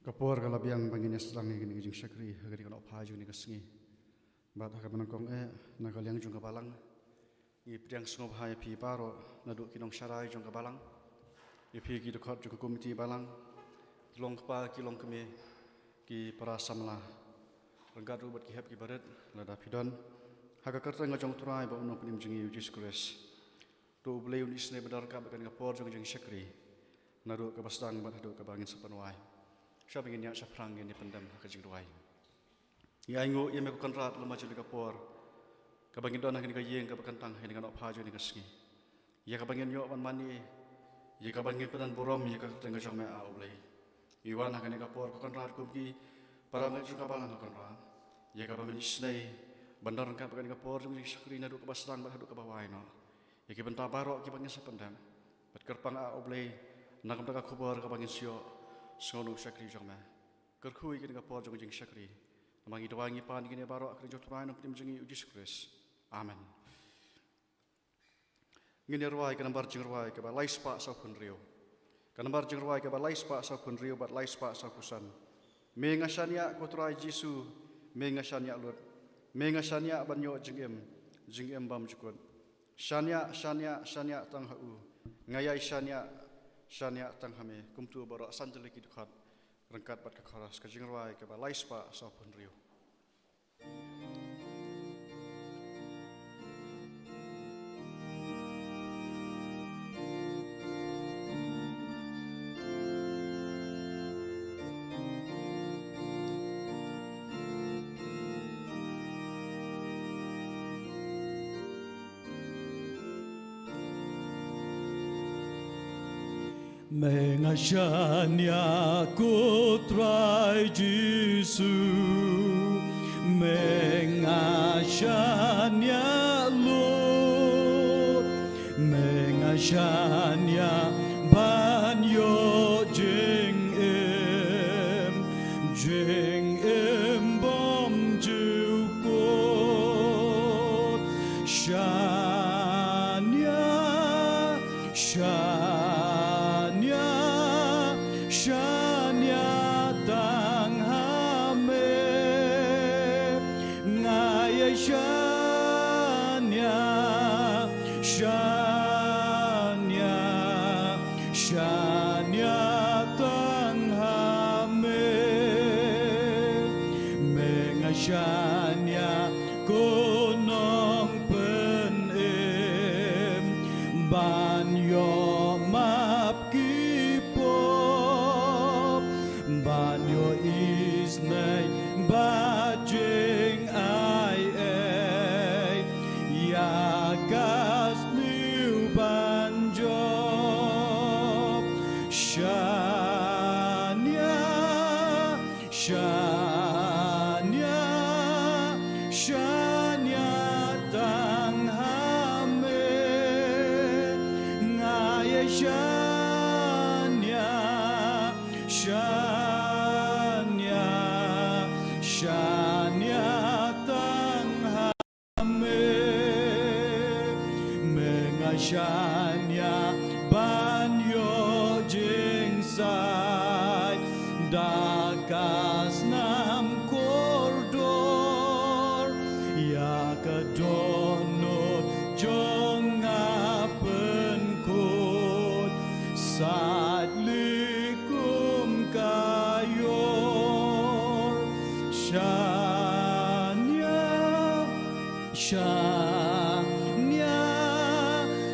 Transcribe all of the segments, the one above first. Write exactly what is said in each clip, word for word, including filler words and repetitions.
Ka por ka la biang ba ngin ïa sdang ïa kane ka jingshakri ha kane ka nohphai jong kane ka sngi. Bad ha kaba nyngkong eh, na ka liang jong ka balang, ngi pdiang sngewbha ïa phi baroh naduh ki nongsharai jong ka balang, ïa phi ki dkhot jong ka komiti balang, ki long kpa ki long kmie, ki para samla, ryngkat ruh bad ki hep ki barit, lada phi don, ha ka kyrteng ka jong U Trai bad U Nongpynim jong ngi U Jisu Khrist. To U Blei un isynei bad ryngkat bad kane ka por jong ka jingshakri, naduh kaba sdang bad haduh kaba ngin sa pynwai. Shwa ba ngin ïaid shaphrang, ngin ïa pyndem ha ka jingduwai. Ngi ainguh ïa me ko Kynrad lem bad jong kane ka por kaba ngin don ha kane ka ïing kaba kyntang ha kane ka nohphai jong kane ka sngi, ïa kaba ngin ïoh ban mane, ïa kaba ngin pyndon burom ïa ka kyrteng ka jong me, A U Blei. Ngi wan ha kane ka por ko Kynrad kum ki para met jong ka balang ko Kynrad, ïa kaba men isynei ban don ryngkat bad kane ka por jong ka jingshakri naduh kaba sdang bad haduh kaba wai noh, ïa ki bynta baroh kiba ngin sa pyndem. Bad kyrpang, A U Blei, na ka bynta ka khubor kaba ngin sa ïoh, sngewnguh shakri jong me. Kyrkhu ïa kane ka por jong ka jingshakri. Namar ngi duwai ngi pan ïa kine baroh ha ka kyrteng jong U Trai Nongpynim jong ngi U Jisu Khrist. Amen. Ngin ïa rwai ka nambar jingrwai kaba lai spah sawphew hynriew. Ka nambar jingrwai kaba lai spah sawphew hynriew bad lai spah sawphew san. Me nga shaniah ko Trai Jisu, me nga shaniah lut. Me nga shaniah ban ïoh jingim, jingim bymjukut. Shaniah, shaniah, shaniah tang ha u. Nga ïai shaniah, shaniah tang ha me. Kumta baroh san tylli ki dkhot, ryngkat bad ka chorus, ka jingrwai kaba lai spah sawphew hynriew. Me nga shaniah ko Trai Jisu, me nga shaniah lut, me nga shaniah ban ïoh jingim, jingim bymjukut. Shaniah, shaniah, shaniah tang ha me. Nga ïai shaniah, shaniah, shaniah tang ha me. Me nga shaniah ko Nongpynim, ban ïoh map ki pop, ban ïoh isynei bad jingai ei, ïa ka sniew ban jop. Shaniah, shaniah, shaniah tang ha me. Nga ïai shaniah, shaniah, shaniah tang ha me. Me nga shaniah ban ïoh jingshai da ka snam kordor, ïa ka dohnud jong nga pynkhuid sait lik kum ka ïor. Shaniah, shaniah,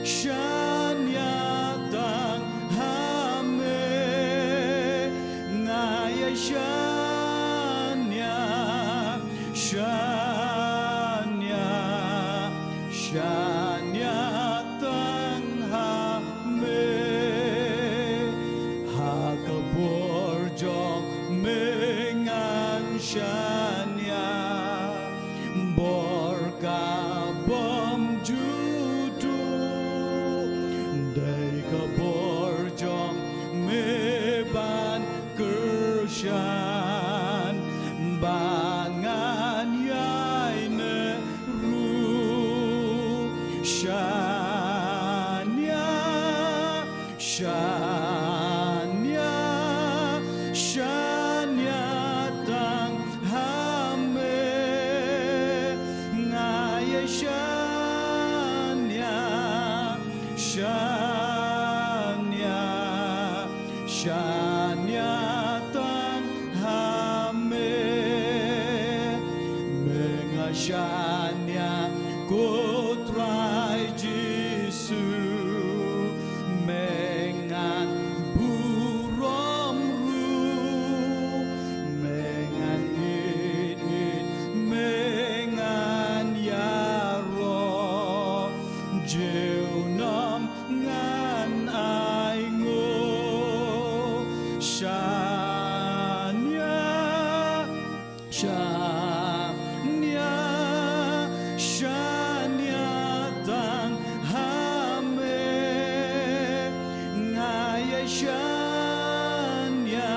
shaniah tang ha me. Nga ïai shaniah, shaniah, shaniah tang ha me. Ha ka bor jong me ngan shaniah, bor ka Shania tang ha me, me nga shania ko Trai Jisu, me ngan burom ruh, me ngan it it, me ngan ïaroh, junom ngan ainguh. Shania, shania, shania tang ha me. Nga ïa shania,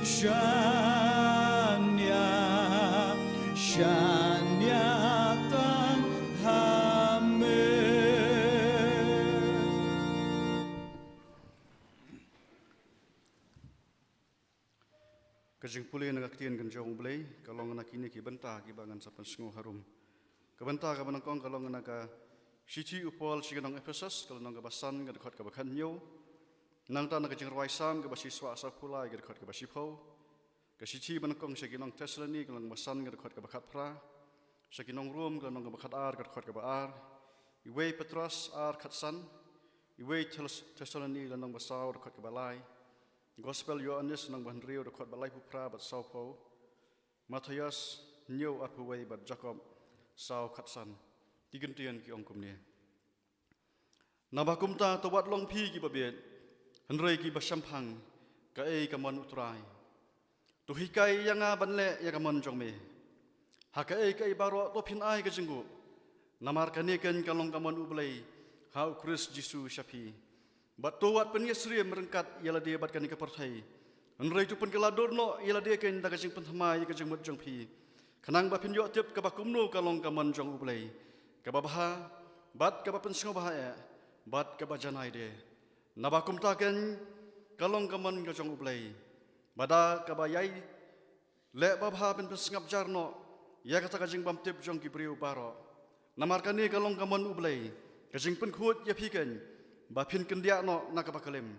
shania, shania tang ha me. Ka jingpule na ka ktien ka jong U Blei ka long na kine ki bynta kiba ngan sa pynsngew harum. Ka bynta kaba nyngkong ka long na ka shithi u Paul sha ki nong Ephesus, ka lynnong kaba san, ka dkhot kaba khathynñiew. Nangta na ka jingrwai Salm kaba shiswa saphew lai, ka dkhot kaba shiphew. Ka shithi ba nyngkong sha ki nong Thessaloni, ka lynnong ba san, ka dkhot kaba khatphra. Sha ki nong Rom, ka lynnong kaba khatar, ka dkhot kaba ar. Iwei Petros ar khatsan. Iwei Thes-, Thessaloni, ka lynnong ba saw, ka dkhot kaba lai. Gospel Ïoannis, lynnong ba hynriew, ka dkhot ba laiphew phra bad sawphew. Mathaios hynñiew arphew wei bad Jakob saw khatsan. Ki kyntien ki ong kumne. Naba kumta to wat long phi kiba bieit, hynrei kiba shemphang, kaei ka mon U Trai. To hikai ïa nga ban leh ïa ka mon jong me. Ha kaei kaei baroh to phin ai ka jingguh. Namar kane keiñ ka long ka mon U Blei ha U Khrist Jisu sha phi. Bad to wat pynïasyriem ryngkat ïa lade bad kane ka pyrthei, hynrei to pynkylla dur noh ïa lade keiñ da ka jingpynthymmai ïa ka jingmut jong phi, khnang ba phin ïoh tip kaba kumno ka long ka mon jong U Blei, kaba bha bad kaba pynsngewbha eh bad kaba janai de. Naba kumta keiñ ka long ka mon ka jong U Blei, ba da kaba ïai leh babha phin pynsngap jar noh ïa kata ka jingbymtip jong ki briew baroh. Namar kane ka long ka mon U Blei, ka jingpynkhuid ïa phi keiñ, ba phin kyndiah noh na kaba klim.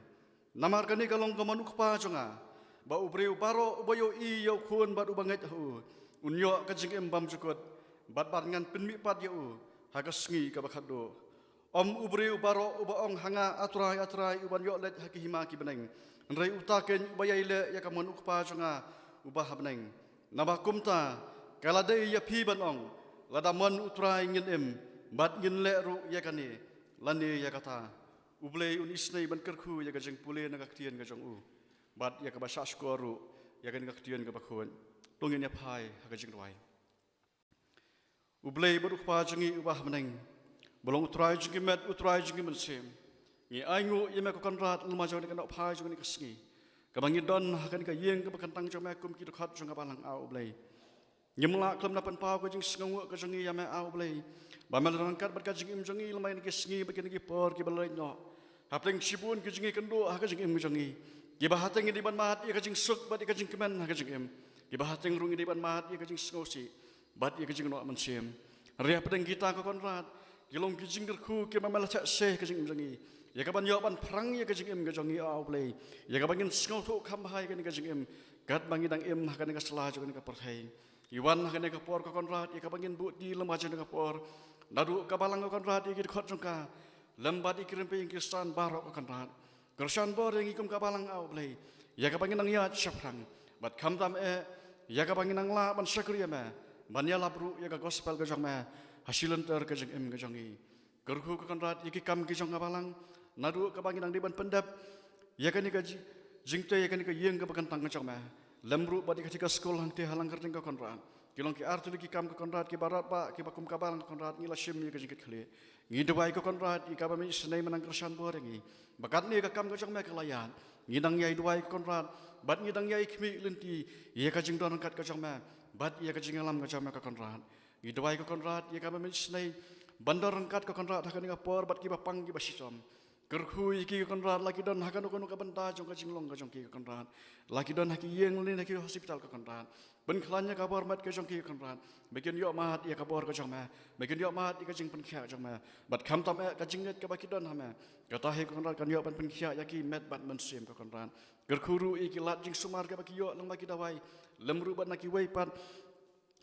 Namar kane ka long ka mon U Kpa jong nga, ba u briew baroh uba ïohi ïa u Khun bad uba ngeit ha u, un ïoh ka jingim bymjukut, bad ba ngan pynmihpat ïa u ha ka sngi kaba khatduh. Ym u briew baroh uba ong ha nga, A Trai, A Trai, u ban ïoh leit ha ki hima ki bneng, hynrei uta keiñ uba ïai leh ïa ka mon U Kpa jong nga uba ha bneng. Naba kumta, ka la dei ïa phi ban ong, lada mon U Trai ngin im, bad ngin leh ruh ïa kane lane ïa kata. U Blei un isynei ban kyrkhu ïa ka jingpule na ka ktien ka jong u, bad ïa kaba shahshkor ruh ïa kane ka ktien kaba khuid. To ngin ïa phai ha ka jingduwai. U Blei bad U Kpa jong ngi uba ha bneng, ba long U Trai jong ki met, U Trai jong ki mynsiem, ngi ainguh ïa me ko Kynrad lem ha jong kane ka nohphai jong kane ka sngi, kaba ngi don ha kane ka ïing kaba kyntang jong me kum ki dkhot jong ka balang, A U Blei. Ngim lah khlem da pynpaw ka jingsngewnguh ka jong ngi ïa me, A U Blei, ba me la don ryngkat bad ka jingim jong ngi lem ha kine ki sngi bad kine ki por kiba la leit noh. Hapdeng shibun ki jingïakynduh ha ka jingim jong ngi, kiba hateng ngi dei ban mad ïa ka jingsuk bad ïa ka jingkmen ha ka jingim, kiba hateng ruh ngi dei ban mad ïa ka jingsngewsih bad ïa ka jingnoh mynsiem. Hynrei hapdeng kita ko Kynrad, ki long ki jingkyrkhu kiba me la theh seh ha ka jingim jong ngi, ïa kaban ïoh ban phrang ïa ka jingim ka jong ngi, A U Blei, ïa kaba ngin sngewthuh kham bha ïa kane ka jingim katba ngi dang im ha kane ka sla jong kane ka pyrthei. Ngi wan ha kane ka por ko Kynrad ïa kaba ngin buh kti lem ha kane ka por, naduh ka balang ko Kynrad, ïa ki dkhot jong ka, lem bad ïa ki rympei Khristan baroh ko Kynrad. Kyrshan bor ïa ngi kum ka balang, A U Blei, ïa kaba ngin nang ïaid shaphrang, bad khamtam eh ïa kaba ngin nang lah ban shakri ïa me, ban ïalap ruh ïa ka gospel ka jong me ha shi lynter ka jingim ka jong ngi. Kyrkhu ko Kynrad ïa ki kam ki jong ka balang, naduh kaba ngi dang dei ban pyndep ïa kane ka ji-, jingtei ïa kane ka ïing kaba kyntang ka jong me, lem ruh bad ïa kata ka skul hangtei ha Langkyrding ko Kynrad. Ki long ki artylli ki kam ko Kynrad kiba radbah, kiba kum ka balang ko Kynrad ngi la shim ïa ka jingkitkhlieh. Ngi duwai ko Kynrad ïa kaba me isynei, me nang kyrshan bor ïa ngi, ba katne ka kam ka jong me ka la ïaid, ngi dang ïai duwai ko Kynrad, bad ngi dang ïai khmih lynti ïa ka jingdon ryngkat ka jong me bad ïa ka jingïalam ka jong me ko Kynrad. Ngi duwai ko Kynrad ïa kaba me isynei ban don ryngkat ko Kynrad ha kane ka por bad kiba pang kiba shitom. Kyrkhu ïa ki ko Kynrad, la ki don ha kano kano ka bynta jong ka jinglong ka jong ki ko Kynrad. La ki don ha ki ïing lane ha ki hospital ko Kynrad. Pynkhlaiñ ïa ka bor met ka jong ki ko Kynrad. Ba kin ïoh mad ïa ka bor ka jong me. Ba kin ïoh mad ïa ka jingpynkhiah jong me. Bad khamtam eh ka jingngeit kaba ki don ha me, kata hi ko Kynrad kan ïoh ban pynkhiah ïa ki met bad mynsiem ko Kynrad. Kyrkhu ruh ïa ki lad jingsumar kaba ki ïoh lyngba ki dawai. Lem ruh bad na kiwei pat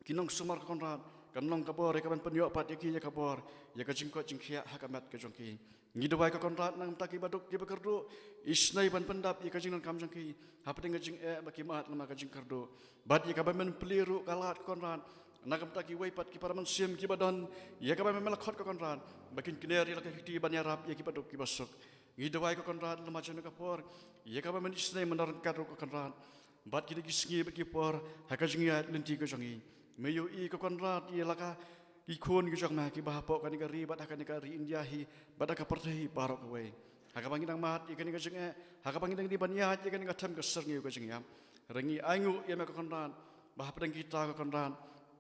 ki nongsumar ko Kynrad, kan long ka bor ïa ka ban pynïoh pat ïa ki ïa ka bor, ïa ka jingkoit jingkhiah ha ka met ka jong ki. Ngi duwai ko Kynrad, na ka bynta kiba duk kiba kyrduh, isynei ban pyndap ïa ka jingdonkam jong ki hapdeng ka jingeh ba ki mad lyngba ka jingkyrduh. Bad ïa kaba men plie ruh ka lad ko Kynrad, na ka bynta kiwei pat ki para mynsiem kiba don ïa kaba men la khot ko Kynrad, ba kin kner ïa la ka kti ban ïarap ïa kiba duk kiba suk. Ngi duwai ko Kynrad, lyngba jong ka por, ïa kaba men isynei men ryngkat ruh ko Kynrad, bad kine ki sngi bad ki por ha ka jingïaid lynti ka jong ngi. Me ïohi ko Kynrad ïa la ka ki khun ki jong me kiba hapoh kane ka ri bad ha kane ka ri India hi bad ha ka pyrthei hi baroh kawei. Ha kaba ngi dang mad ïa kane ka jingeh, ha kaba ngi dang dei ban ïaid ïa kane ka them ka syrngiew ka jingïap, hynrei ngi ainguh ïa me ko Kynrad, ba hapdeng kita ko Kynrad,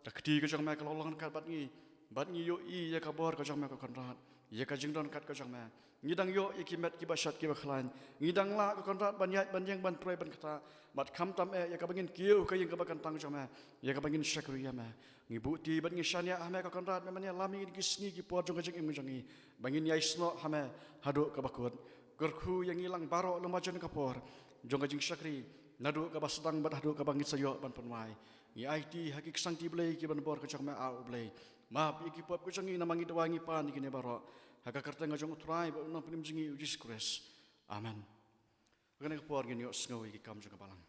ka kti ka jong me ka long ryngkat bad ngi. Bad ngi ïohi ïa ka bor ka jong me ko Kynrad, ïa ka jingdonkam ka jong me. Ngi dang ïoh ïa ki met kiba shad kiba khlaiñ. Ngi dang lah ko Kynrad ban ïaid ban ïeng ban trei ban ktah. Bad khamtam eh ïa kaba ngin kiew ka ïing kaba kyntang jong me, ïa kaba ngin shakri ïa me. Ngi buh ti bad ngi shaniah ha me ko Kynrad, me men ïalam ïa ngi ha kine ki sngi ki por jong ka jingim ka jong ngi, ba ngin ïai snoh ha me haduh kaba kut. Kyrkhu ïa ngi lang baroh lyngba jong ka por jong ka jingshakri, naduh kaba sdang bad haduh kaba ngin sa ïoh ban pynwai. Ngi aiti ha ki ksangti Blei kiba na bor ka jong me, A U Blei. Map ïa ki pop ka jong ngi namar ngi duwai ngi pan ïa kine baroh ha ka kyrteng ka jong U Trai bad U Nongpynim jong ngi U Jisu Khrist. Amen. Ha kane ka por ngin ïohsngew ïa ki kam jong ka Balang.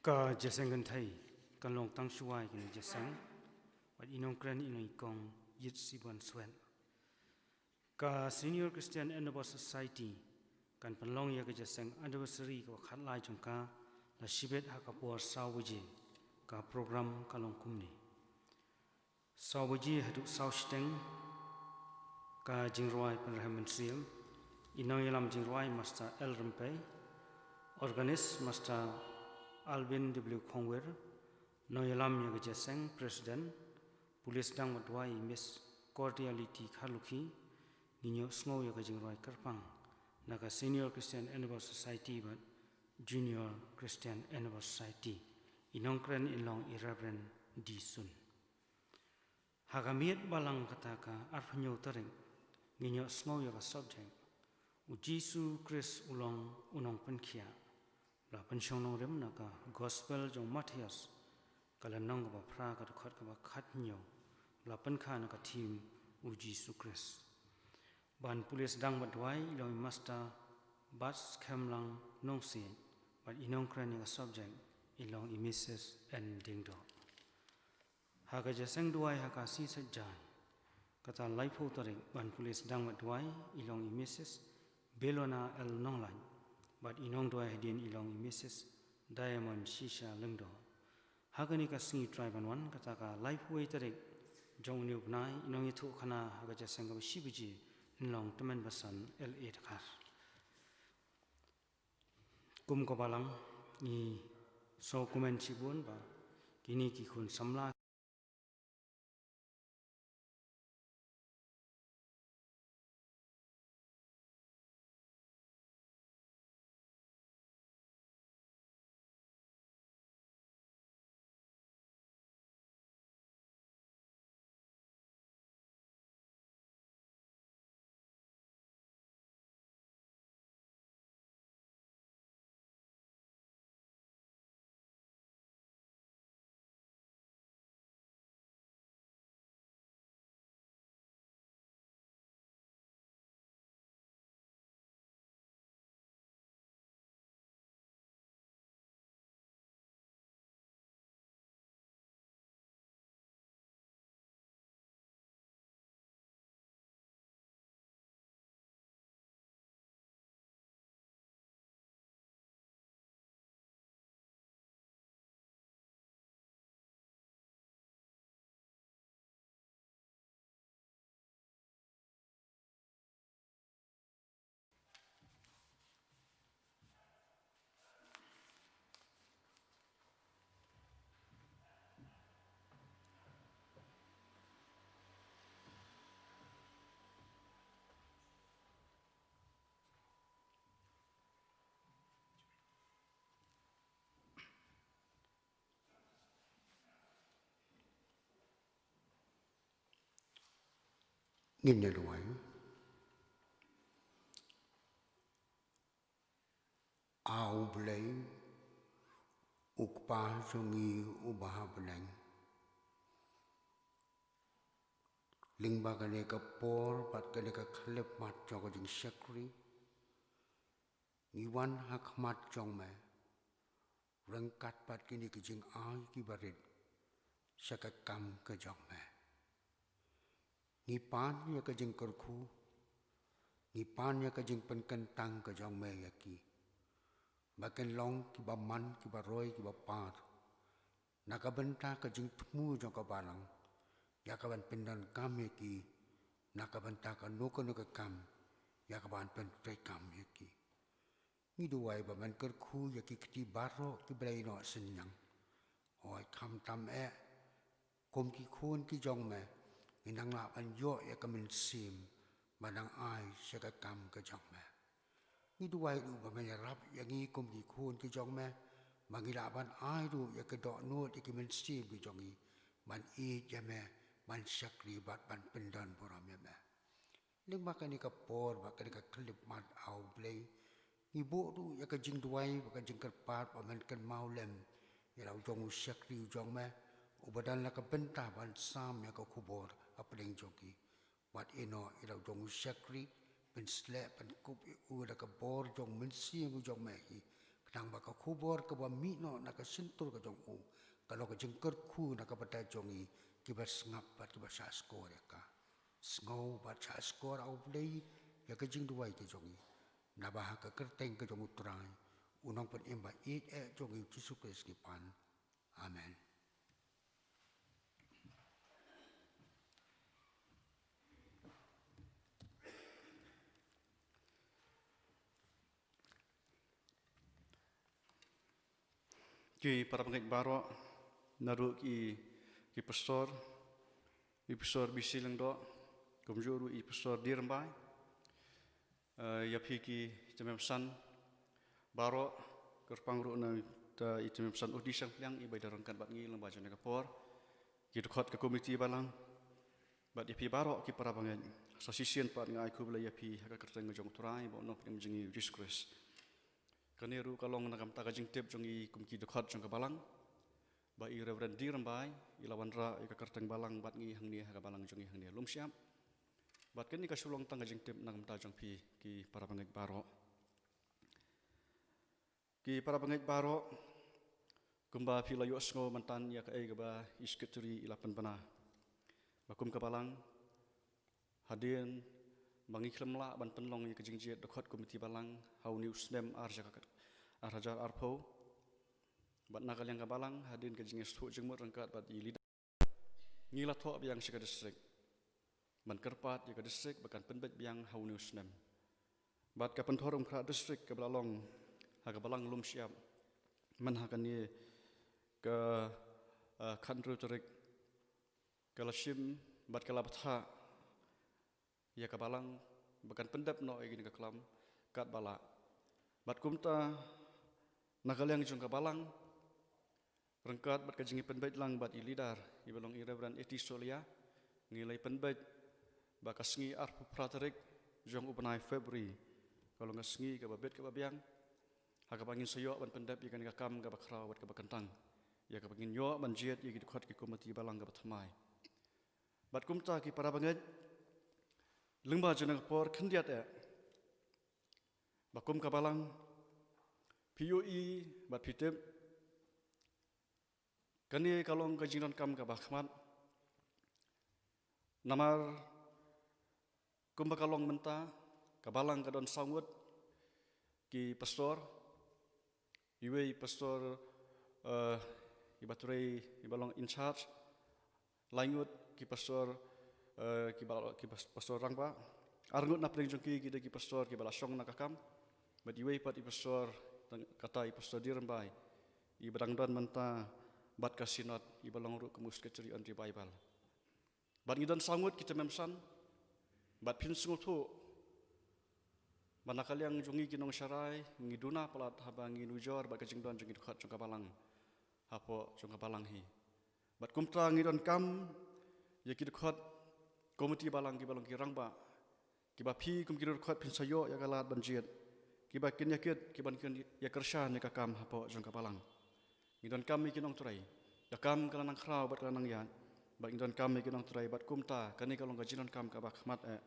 Ka jingïaseng kynthei kan long tang shuwa ïa kane ka jingïaseng, bad i nongkren i long i Kong Yitsibon Swet. Ka Senior Christian Endeavour Society kan pynlong ïa ka jingïaseng anniversary kaba khatlai jong ka la shibit ha ka por saw baje. Ka program ka long kumne: saw baje haduh saw shiteng, ka jingrwai pynrhem mynsiem, i nongïalam jingrwai Master L Rympei, organist Master Alvin W Khongwir, nongïalam ïa ka jingïaseng President, Police dang bad duwai i Miss Cordiality Kharlukhi. Ngin ïohsngew ïa ka jingrwai kyrpang na ka Senior Christian Endeavour Society bad Junior Christian Endeavour Society. I nongkren in long i Reverend D Sun. Ha ka miet Balang kata ka arphew hynñiew tarik, ngin ïohsngew ïa ka subject: U Jisu Khrist u long u nongpynkhiah. Ba la pynshong nongrim na ka Gospel jong u Mathaios, ka lynnong kaba phra, ka dkhot kaba khathynñiew. Ba la pynkha na ka theme U Jisu Khrist. Ban pule sdang bad duwai i long i Master Batskemlang Nongsiej, bad i nongkren ïa ka subject i long i Missus N Diengdoh. Ha ka jingïaseng duwai ha ka Sngi Saitjaiñ kata laiphew tarik, ban pule sdang bad duwai i long i Missus Belona L Nonglait, bad i nongduwai hadien i long i Missus Diamond Shisha Lyngdoh. Ha kane ka sngi U Trai ban wan kata ka laiphew wei tarik jong une u bnai, i nongïathuhkhana ha ka jingïaseng kaba shi baje in long Tymmen Basan L A Dkhar. Kum ka Balang, ngi sngewkmen shibun ba kine ki khun samla Ngin ïa duwai. A U Blei, U Kpa jong ngi uba ha bneng. Lyngba kane ka por bad kane ka khyllipmat jong ka jingshakri, ngi wan ha khmat jong me ryngkat bad kine ki jingai kiba rit sha ka kam ka jong me. Ngi pan ïa ka jingkyrkhu, ngi pan ïa ka jingpynkyntang ka jong me ïa ki, ba kin long kiba man, kiba roi, kiba par na ka bynta ka jingthmu jong ka balang, ïa kaban pyndonkam ïa ki na ka bynta kano kano ka kam, ïa kaban pyntreikam ïa ki. Ngi duwai ba men kyrkhu ïa ki kti baroh kiba la ïehnoh synñiang. Hooid, khamtam eh, kum ki khun ki jong me, ngin nang lah ban ïoh ïa ka mynsiem ba nang ai sha ka kam ka jong me. Ngi duwai ruh ba men ïarap ïa ngi kum ki khun ki jong me, ba ngi lah ban ai ruh ïa ka dohnud ïa ki mynsiem ki jong ngi, ban ïeit ïa me, ban shakri bad ban pyndonburom ïa me. Lyngba kane ka por bad kane ka khyllipmat, A U Blei, ngi buh ruh ïa ka jingduwai bad ka jingkyrpad ba men kynmaw lem ïa la u jong u shakri u jong me, uba don la ka bynta ban sam ïa ka khubor hapdeng jong ki. Wat ïehnoh ïa la u jong u shakri, pynsleh pynkup ïa u da ka bor jong u Mynsiem u jong me hi, khnang ba ka khubor kaba mih noh na ka shyntur ka jong u ka long ka jingkyrkhu na ka bynta jong ngi kiba sngap bad kiba shahshkor ïa ka. Sngew bad shahshkor, A U Blei, ïa ka jingduwai ka jong ngi, naba ha ka kyrteng ka jong U Trai, U Nongpynim ba ïeit eh jong ngi, U Jisu Khrist, ngi pan. Amen. Ki para bangeit baroh, naduh ki, ki pastor, i Pastor B C Lyngdoh, kumjuh ruh i Pastor D Rymbai, eh, ïa phi ki tymmen basan baroh, kyrpang ruh na i tymmen basan U D Shangpliang, iba i da ryngkat bad ngi lyngba jong kane ka por, ki dkhot ka komiti balang, bad ïa phi baroh ki para bangeit. Sa shisien pat nga ai khublei ïa phi ha ka kyrteng ka jong U Trai bad U Nongpynim jong ngi U Jisu Khrist. Kane ruh ka long na ka bynta ka jingtip jong ngi kum ki dkhot jong ka balang, ba i Reverend D Rymbai i la wanrah ïa ka kyrteng balang bad ngi hangne ha ka balang jong ngi hangne Lumshyiap. Bad kane ka shu long tang ka jingtip na ka bynta jong phi ki para bangeit baroh. Ki para bangeit baroh, kumba phi la ïohsngew mynta ïa kaei kaba i Secretary i la pynbna, ba kum ka balang, hadien ba ngi khlem lah ban pynlong ïa ka jingjied dkhot komiti balang ha une u snem ar hajar, ar hajar arphew, bad na ka liang ka balang, hadien ka jingïasngewthuh jingmut ryngkat bad i leader, ngi la thoh biang sha ka district ban kyrpad ïa ka district ba kan pynbeit biang ha une u snem. Bad ka Pynthorumkhrah District kaba la long ha ka balang Lumshyiap mynha kane ka, eh, khathynriew tarik, ka la shim bad ka la bthah ïa ka balang ba kan pyndep noh ïa kane ka klam katba lah. Bad kumta, na ka liang jong ka balang, ryngkat bad ka jingïapynbeit lang bad i leader iba long i Reverend A T Solia, ngi la ïapynbeit ba ka sngi arphew phra tarik jong u bnai February ka long ka sngi kaba bit kaba biang, ha kaba ngin sa ïoh ban pyndep ïa kane ka kam kaba khraw bad kaba kyntang, ïa kaba ngin ïoh ban jied ïa ki dkhot ki komiti balang kaba thymmai. Bad kumta ki para bangeit, lyngba jong kane ka por khyndiat eh, ba kum ka balang, phi ïohi bad phi tip, kane ka long ka jingdonkam kaba khmat. Namar kumba ka long mynta, ka balang ka don saw ngut ki pastor, iwei i pastor, eh, iba trei, iba long in charge, lai ngut ki pastor, eh, ki ba, ki pas-, pastor rangbah. Ar ngut na pdeng jong ki, ki dei ki pastor kiba la shong na ka kam. Bad iwei pat i pastor, tang-, kata i Pastor D Rymbai, iba dang don mynta bad ka synod, iba long ruh kum u Secretary on Revival. Bad ngi don saw ngut ki tymmen basan, bad phin sngewthuh ba na ka liang jong ngi ki nongsharai, ngi duna palat haba ngi nujor bad ka jingdon jong ki dkhot jong ka balang hapoh jong ka balang hi. Bad kumta ngi donkam ïa ki dkhot Komiti balang kiba long ki rangbah, kiba phi kum ki riewdkhot phin sa ïoh ïa ka lad ban jied, kiba kin ïakit, kiba kin ïakyrshan ïa ka kam hapoh jong ka balang. Ngi donkam ïa ki nongtrei, ka kam ka la nang khraw bad ka la nang ïaid, bad ngi donkam ïa ki nongtrei, bad kumta kane ka long ka jingdonkam kaba khmat eh.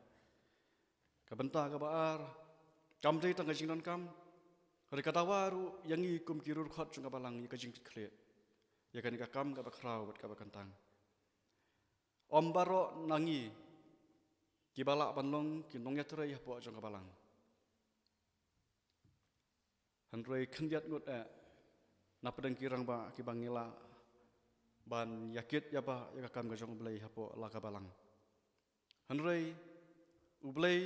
Ka bynta kaba ar, kam dei tang ka jingdonkam, hynrei ka dawa ruh ïa ngi kum ki riewdkhot jong ka balang ïa ka jingkitkhlieh ïa kane ka kam kaba khraw bad kaba kyntang. Ym baroh na ngi kiba lah ban long ki nongïatrei hapoh jong ka balang. Hynrei khyndiat ngut eh na pdeng ki rangbah kiba ngi lah ban ïakit ïabah ïa ka kam ka jong U Blei hapoh la ka balang. Hynrei U Blei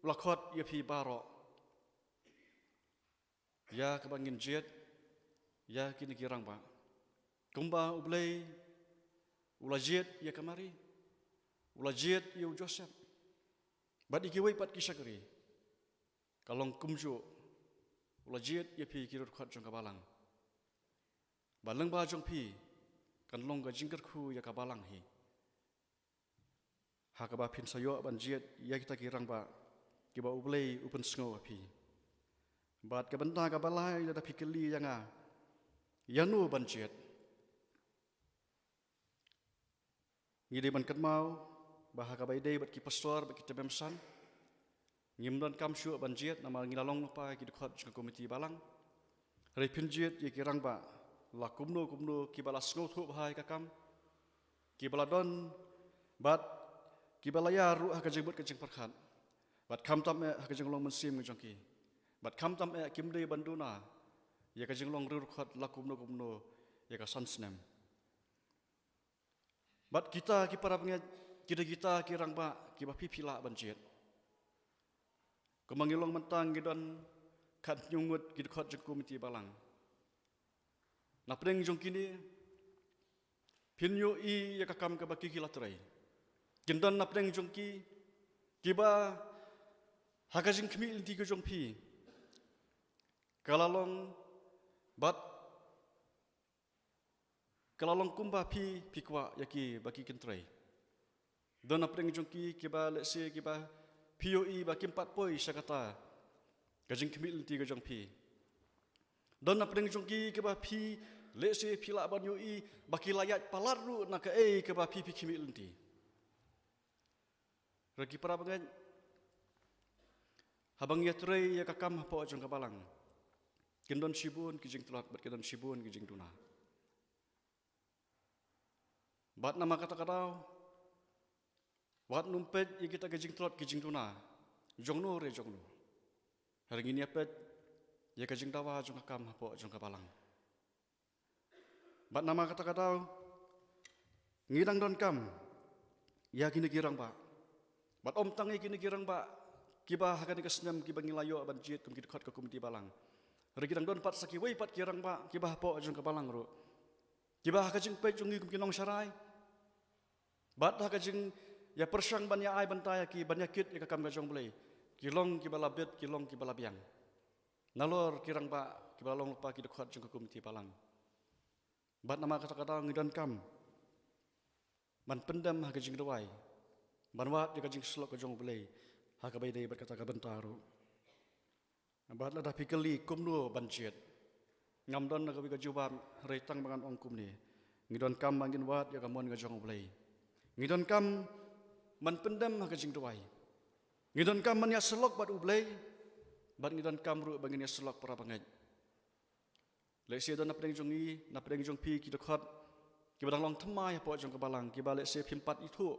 u la khot ïa phi baroh ïa kaba ngin jied ïa kine ki rangbah. Kumba U Blei u la jied ïa ka Mari, u la jied ïa u Joseph, bad ïa kiwei pat ki shakri, ka long kumjuh u la jied ïa phi ki riewdkhot jong ka balang. Ba lyngba jong phi kan long ka jingkyrkhu ïa ka balang hi, ha kaba phin sa ïoh ban jied ïa kita ki rangbah kiba U Blei u pynsngew ha phi. Bad ka bynta kaba lai, lada phi kylli ïa nga ïano ban jied, ngi dei ban kynmaw ba ha kaba ïadei bad ki pastor bad ki tymmen basan, ngim donkam shuh ban jied namar ngi la long lypa ki dkhot jong ka komiti balang. Hynrei phin jied ïa ki rangbah la kumno kumno kiba la sngewthuh bha ïa ka kam, kiba la don bad kiba la ïar ruh ha ka jingmut ka jingpyrkhat, bad khamtam eh ha ka jinglong mynsiem ka jong ki, bad khamtam eh kim dei ban duna ïa ka jinglong riewdkhot la kumno kumno ïa ka san snem. Bad kita ki para bangeit, ki dei kita ki rangbah kiba phi phi lah ban jied. Kumba ngi long mynta ngi don khathynñiew ngut ki dkhot jong ka komiti balang. Na pdeng jong kine phin ïohi ïa ka kam kaba ki ki la trei. Kin don na pdeng jong ki kiba ha ka jingkhmih lynti ka jong phi ka la long bad ka la long kumba phi phi kwah ïa ki ba ki kin trei. Don na pdeng jong ki kiba lehse kiba phi ïohi ba kim pat poi sha kata ka jingkhmih lynti ka jong phi. Don na pdeng jong ki kiba phi lehse phi lah ban ïohi ba ki la ïaid palat ruh na kaei kaba phi phi khmih lynti. Hynrei ki para bangeit, haba ngi ïatrei ïa ka kam hapoh jong ka balang, kin don shibun ki jingtlot bad kin don shibun ki jingduna. Bad namar kata ka daw wat nym peit ïa kita ki jingtlot ki jingduna jong no re jong no. Hynrei ngin ïa peit ïa ka jingdawa jong ka kam hapoh jong ka balang. Bad namar kata ka daw ngi dang donkam ïa kine ki rangbah. Bad ym tang ïa kine ki rangbah kiba ha kane ka snem kiba ngi la ïoh ban jied kum ki dkhot ka komiti balang. Hynrei ki dang don pat sa kiwei pat ki rangbah kiba hapoh jong ka balang ruh, kiba ha ka jingpeit jong ngi kum ki nongsharai bad ha ka jingïapyrshang ban ïa ai bynta ïa ki ban ïakit ïa ka kam ka jong U Blei, ki long kiba la bit, ki long kiba la biang. Nalor ki rangbah kiba la long lypa ki dkhot jong ka komiti balang. Bad namar kata ka daw ngi donkam ban pyndem ha ka jingduwai, ban wad ïa ka jingsyllok ka jong U Blei ha kaba ïadei bad kata ka bynta ruh. Bad lada phi kylli kumno ban jied, ngam don na kawei ka jubab hynrei tang ba ngan ong kumne: ngi donkam ba ngin wad ïa ka mon ka jong U Blei. Ngi donkam ban pyndem ha ka jingduwai. Ngi donkam ban ïasyllok bad U Blei. Bad ngi donkam ruh ba ngin ïasyllok para bangeit. Lehse don na pdeng jong ngi, na pdeng jong phi ki dkhot kiba dang long thymmai hapoh jong ka balang, kiba lehse phim pat ithuh.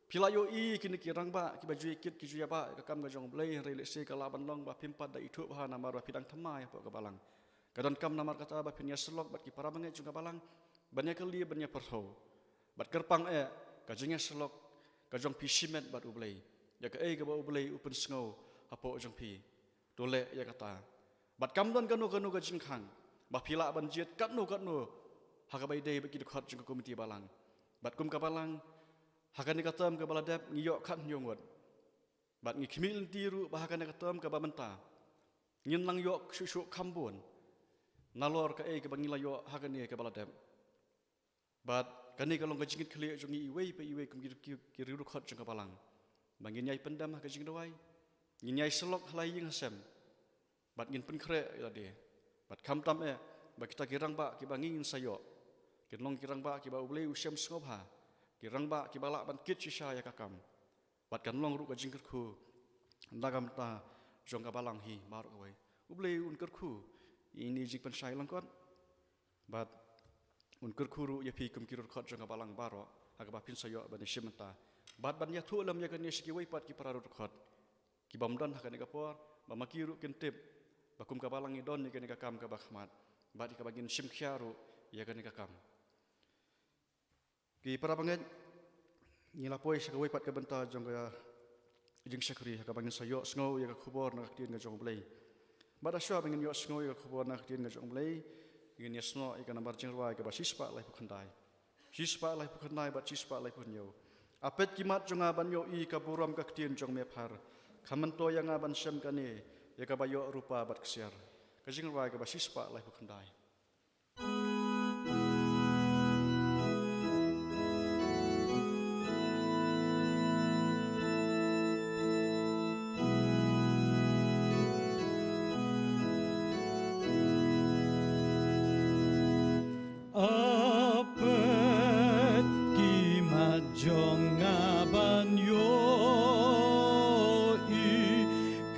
Phi la ïohi kine ki rangbah kiba ju ïakit ki ju ïabah ïa ka kam ka jong U Blei, hynrei lehse ka lah ban long ba phim pat da ithuh bha namar ba phi dang thymmai hapoh ka balang. Ka donkam namar kata ba phin ïasyllok bad ki para bangeit jong ka balang ban ïakylli ban ïapyrthuh. Bad kyrpang eh ka jingïasyllok ka jong phi shimet bad U Blei ïa kaei kaba U Blei u pynsngew hapoh jong phi. To leh ïa kata. Bad kam don kano kano ka jingkhang ba phi lah ban jied katno katno ha kaba ïadei bad ki dkhot jong ka komiti balang. Bad kum ka balang, ha kane ka term kaba la dep ngi ïoh khathynñiew ngut. Bad ngi khmih lynti ruh ba ha kane ka term kaba mynta ngin nang ïoh shuh shuh kham bun nalor kaei kaba ngi la ïoh ha kane kaba la dep. Bad Kane ka long ka jingkitkhlieh jong ngi iwei pa iwei kum ki, ki, ki riew dkhot jong ka balang. Ba ngin ïai pyndem ha ka jingduwai, ngin ïai syllok ha la ïing ha sem, bad ngin pynkhreh ïa lade. Bad khamtam eh ba kita ki rangbah kiba ngi ngin sa ïoh kin long ki rangbah kiba U Blei u shem sngewbha, ki rangbah kiba lah ban kit shisha ïa ka kam. Bad kan long ruh ka jingkyrkhu na ka bynta jong ka balang hi baroh kawei. U Blei un kyrkhu ïa ine i jingpynshai lyngkot. Bad un kyrkhu ruh ïa phi kum ki riew dkhot jong ka balang baroh ha kaba phin sa ïoh ban ïashim bynta bad ban ïathuh lem ïa kane sha kiwei pat ki para riew dkhot ki bym don ha kane ka por, ba ma ki ruh kin tip ba kum ka balang ngi don ïa kane ka kam kaba khmat, bad ïa kaba ngin shim khia ruh ïa kane ka kam. Ki para bangeit, ngi la poi sha kawei pat ka bynta jong ka jingshakri ha kaba ngin sa ïohsngew ïa ka khubor na ka ktien ka jong U Blei. Bad ha shuwa ba ngin ïohsngew ïa ka khubor na ka ktien ka jong U Blei, ngin ïasnoh ïa ka nambar jingrwai kaba shispah laiphew khyndai. Shispah laiphew khyndai bad shispah laiphew hynñiew. A peit ki mat jong nga ban ïohi ka burom ka ktien jong me phar. Kham myntoi ïa nga ban shem kane ïa kaba ïoh rupa bad ksiar. Ka jingrwai kaba shispah laiphew khyndai. A peit ki mat jong nga ban ïohi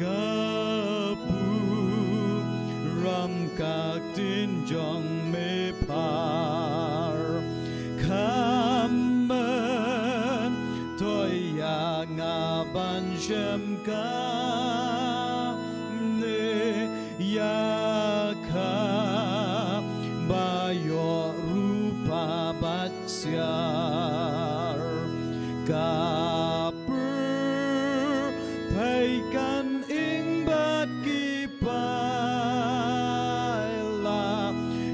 ka burom ka ktien jong me phar. Kham myntoi ïa nga ban shem kane ïa kaba ïoh rupa bad ksiar. Ka pyrthei kan ing bad ki paila,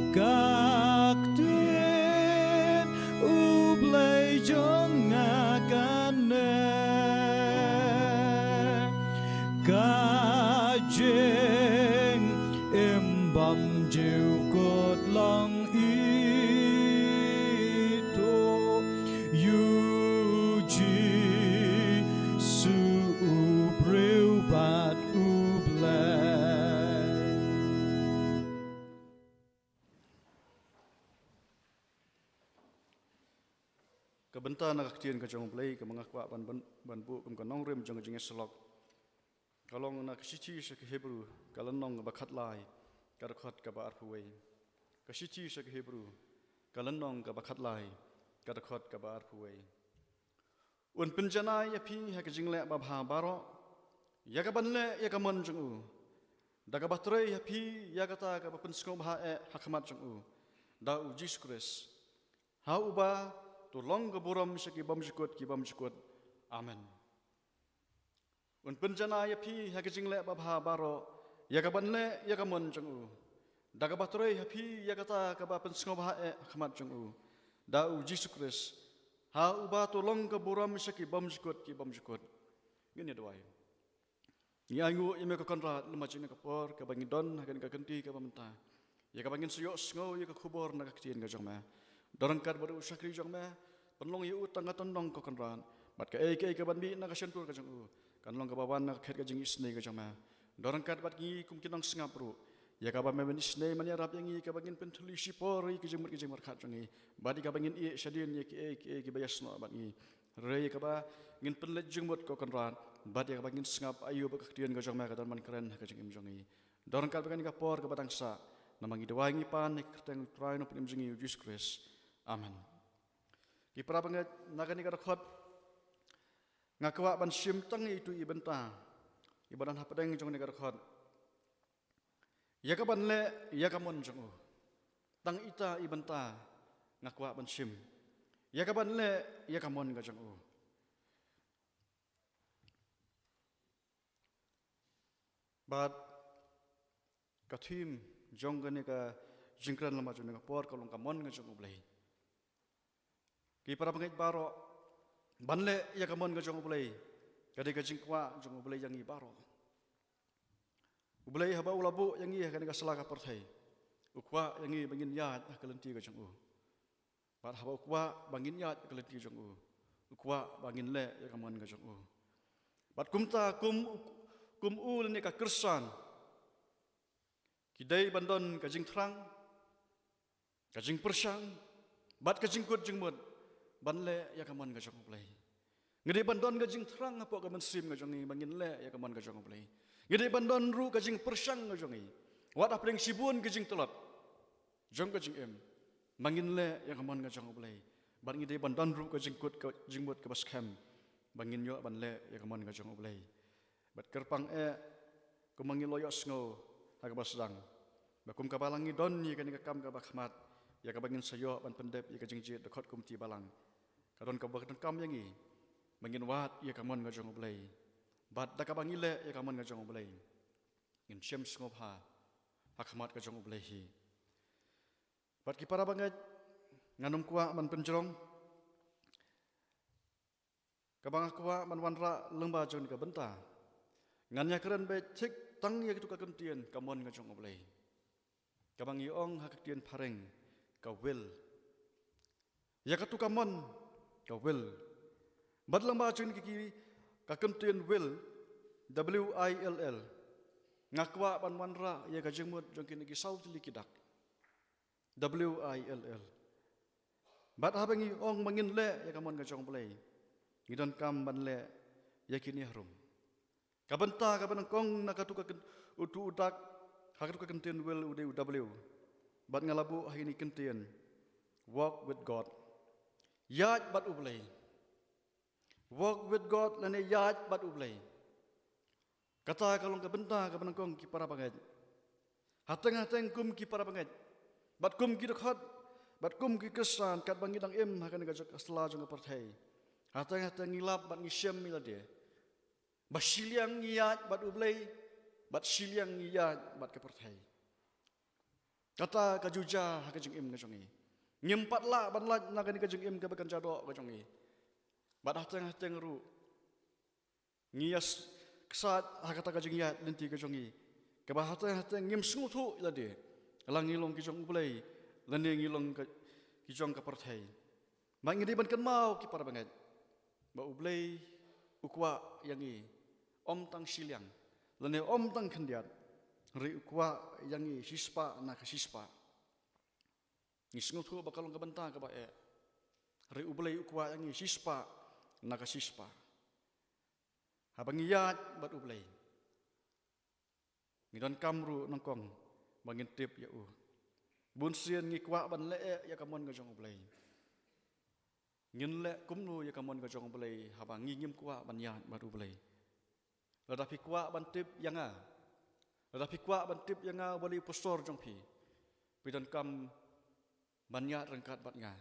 ka ktien U Blei jong nga kane. Ka jingim bymjukut long ito ïa U Jisu, U briew bad U Blei. Ka bynta na ka ktien ka jong U Blei kaba nga kwah ban, ban, ban buh kum ka nongrim jong ka jingïasyllok ka long na ka shithi sha ki Hebru, ka lynnong kaba khatlai, ka dkhot kaba arphew wei. Ka shithi sha ki Hebru, ka lynnong kaba khatlai, ka dkhot kaba arphew wei. Un pynjanai ïa phi ha ka jingleh babha baroh ïa kaban leh ïa ka mon jong u, da kaba trei ha phi ïa kata kaba pynsngewbha eh ha khmat jong u, da U Jisu Khrist. Ha uba to long ka burom sha ki bymjukut ki bymjukut. Amen. Un pynjanai ïa phi ha ka jingleh babha baroh ïa kaban leh ïa ka mon jong u, da kaba trei ha phi ïa kata kaba pynsngewbha eh ha khmat jong u, da U Jisu Khrist. Ha uba to long ka burom sha ki bymjukut ki bymjukut. Ngin ïa duwai. Ngi ainguh ïa me ko Kynrad lem ha kane ka por kaba ngi don ha kane ka kynti kaba mynta, ïa kaba ngin sa ïohsngew ïa ka khubor na ka ktien ka jong me. Don ryngkat bad u shakri jong me, pynlong ïa u tang ka tyndong ko Kynrad, bad kaei kaei kaban mih na ka shyntur ka jong u kan long kaba wan na ka khet ka jingisynei ka jong me. Don ryngkat bad ngi kum ki nongsngap ruh, ïa kaba me ban isynei ban ïarap ïa ngi, ïa kaba ngin pynthylli shipor ïa ki jingmut ki jingpyrkhat jong ngi, bad ïa kaba ngin ïeh shadien ïa kiei kiei kiba ïasnoh bad ngi. Hynrei ïa kaba ngin pynleit jingmut ko Kynrad, bad ïa kaba ngin sngap aïu ba ka ktien ka jong me ka don ban kren ha ka jingim jong ngi. Don ryngkat bad kane ka por kaba dang sah, namar ngi duwai ngi pan ha ka kyrteng U Trai Nongpynim jong ngi U Jisu Khrist. Amen. Ki para bangeit, na kane ka dkhot nga kwah ban shim tang ïa itu i bynta iba don hapdeng jong kane ka dkhot. Ïa kaban leh ïa ka mon jong u. Tang ita i bynta nga kwah ban shim. Ïa kaban leh ïa ka mon ka jong u. Bad ka theme jong kane ka jingkren lama jong kane ka por ka long ka mon ka jong U Blei. Ki para bangeit baroh, ban leh ïa ka mon ka jong U Blei ka dei ka jingkwah jong U Blei ïa ngi baroh. U Blei haba u la buh ïa ngi ha kane ka sla ka pyrthei, u kwah ïa ngi ba ngin ïaid ha ka lynti ka jong u. Bad haba u kwah ba ngin ïaid ïa ka lynti jong u, u kwah ba ngin leh ïa ka mon ka jong u. Bad kumta kum, kum u lane ka Khristan, ki dei ban don ka jingthrang, ka jingpyrshang, bad ka jingkut jingmut ban leh ïa ka mon ka jong u Blei. Ngi dei ban don ka jingthrang hapoh ka mynsiem ka jong ngi ba ngin leh ïa ka mon ka jong u Blei. Ngi dei ban don ruh ka jingpyrshang ka jong ngi, wat hapdeng shibun ka jingtlot jong ka jingim, ba ngin leh ïa ka mon ka jong u Blei. Bad ngi dei ban don ruh ka jingkut ka jingmut kaba skhem ba ngin ïoh ban leh ïa ka mon ka jong u Blei. Bad kyrpang eh, kumba ngi la ïohsngew ha kaba sdang, ba kum ka balang ngi don ïa kane ka kam kaba khmat, ïa kaba ngin sa ïoh ban pyndep ïa ka jingjied dkhot komiti balang. Ka don kaba ka donkam ïa ngi ba ngin wad ïa ka mon ka jong u Blei. Bad da kaba ngi leh ïa ka mon ka jong u Blei, ngin shem sngewbha ha khmat ka jong u Blei hi. Bad ki para bangeit, ngan ym kwah ban pynjrong, kaba nga kwah ban wanrah lyngba jong kane ka bynta, ngan ïakren beit thik tang ïa katu ka kyntien ka mon ka jong u Blei, kaba ngi ong ha ka ktien phareng ka will. Ïa katu ka mon, ka will. Bad lyngba jong kine ki, ka kyntien will, W I L L, nga kwah ban wanrah ïa ka jingmut jong kine ki saw tylli ki dak, W I L L. Bad haba ngi ong ba ngin leh ïa ka mon ka jong u Blei, ngi donkam ban leh ïa kine harum. Ka bynta kaba nyngkong na katu ka kyn-, utu u dak ha katu ka kyntien will u dei u W. Bad nga la buh ha ine i kyntien, walk with God. Ïaid bad u Blei. Walk with God lane ïaid bad u Blei. Kata ka long ka bynta kaba nyngkong ki para bangeit. Hateng hateng kum ki para bangeit, bad kum ki dkhot, bad kum ki Khristan katba ngi dang im ha kane ka jong, ka sla jong ka pyrthei, hateng hateng ngi lap bad ngi shem ïa lade ba shiliang ngi ïaid bad u Blei, bad shiliang ngi ïaid bad ka pyrthei. Kata ka ju jia ha ka jingim ka jong ngi. Ngim pat lah ban lait na kane ka jingim kaba kynja doh ka jong ngi. Bad hateng hateng ruh ngi ïa s-, ksat ha kata ka jingïaid lynti ka jong ngi, kaba hateng hateng ngim sngewthuh ïa lade, la ngi long ki jong u Blei lane ngi long ka, ki jong ka pyrthei. Bad ngi dei ban kynmaw ki para bangeit ba u Blei u kwah ïa ngi ym tang shiliang lane ym tang khyndiat, hynrei u kwah ïa ngi shispah na ka shispah. Ngi sngewthuh ba ka long ka bynta kaba eh, hynrei u Blei u kwah ïa ngi shispah na ka shispah. Haba ngi ïaid bad u Blei, ngi donkam ruh nyngkong ba ngin tip ïa u. Bun sien ngi kwah ban leh eh ïa ka mon ka jong u Blei. Ngin leh kumno ïa ka mon ka jong u Blei haba ngi ngim kwah ban ïaid bad u Blei? Lada phi kwah ban tip ïa nga, lada phi kwah ban tip ïa nga balei u pastor jong phi, phi donkam ban ïaid ryngkat bad nga.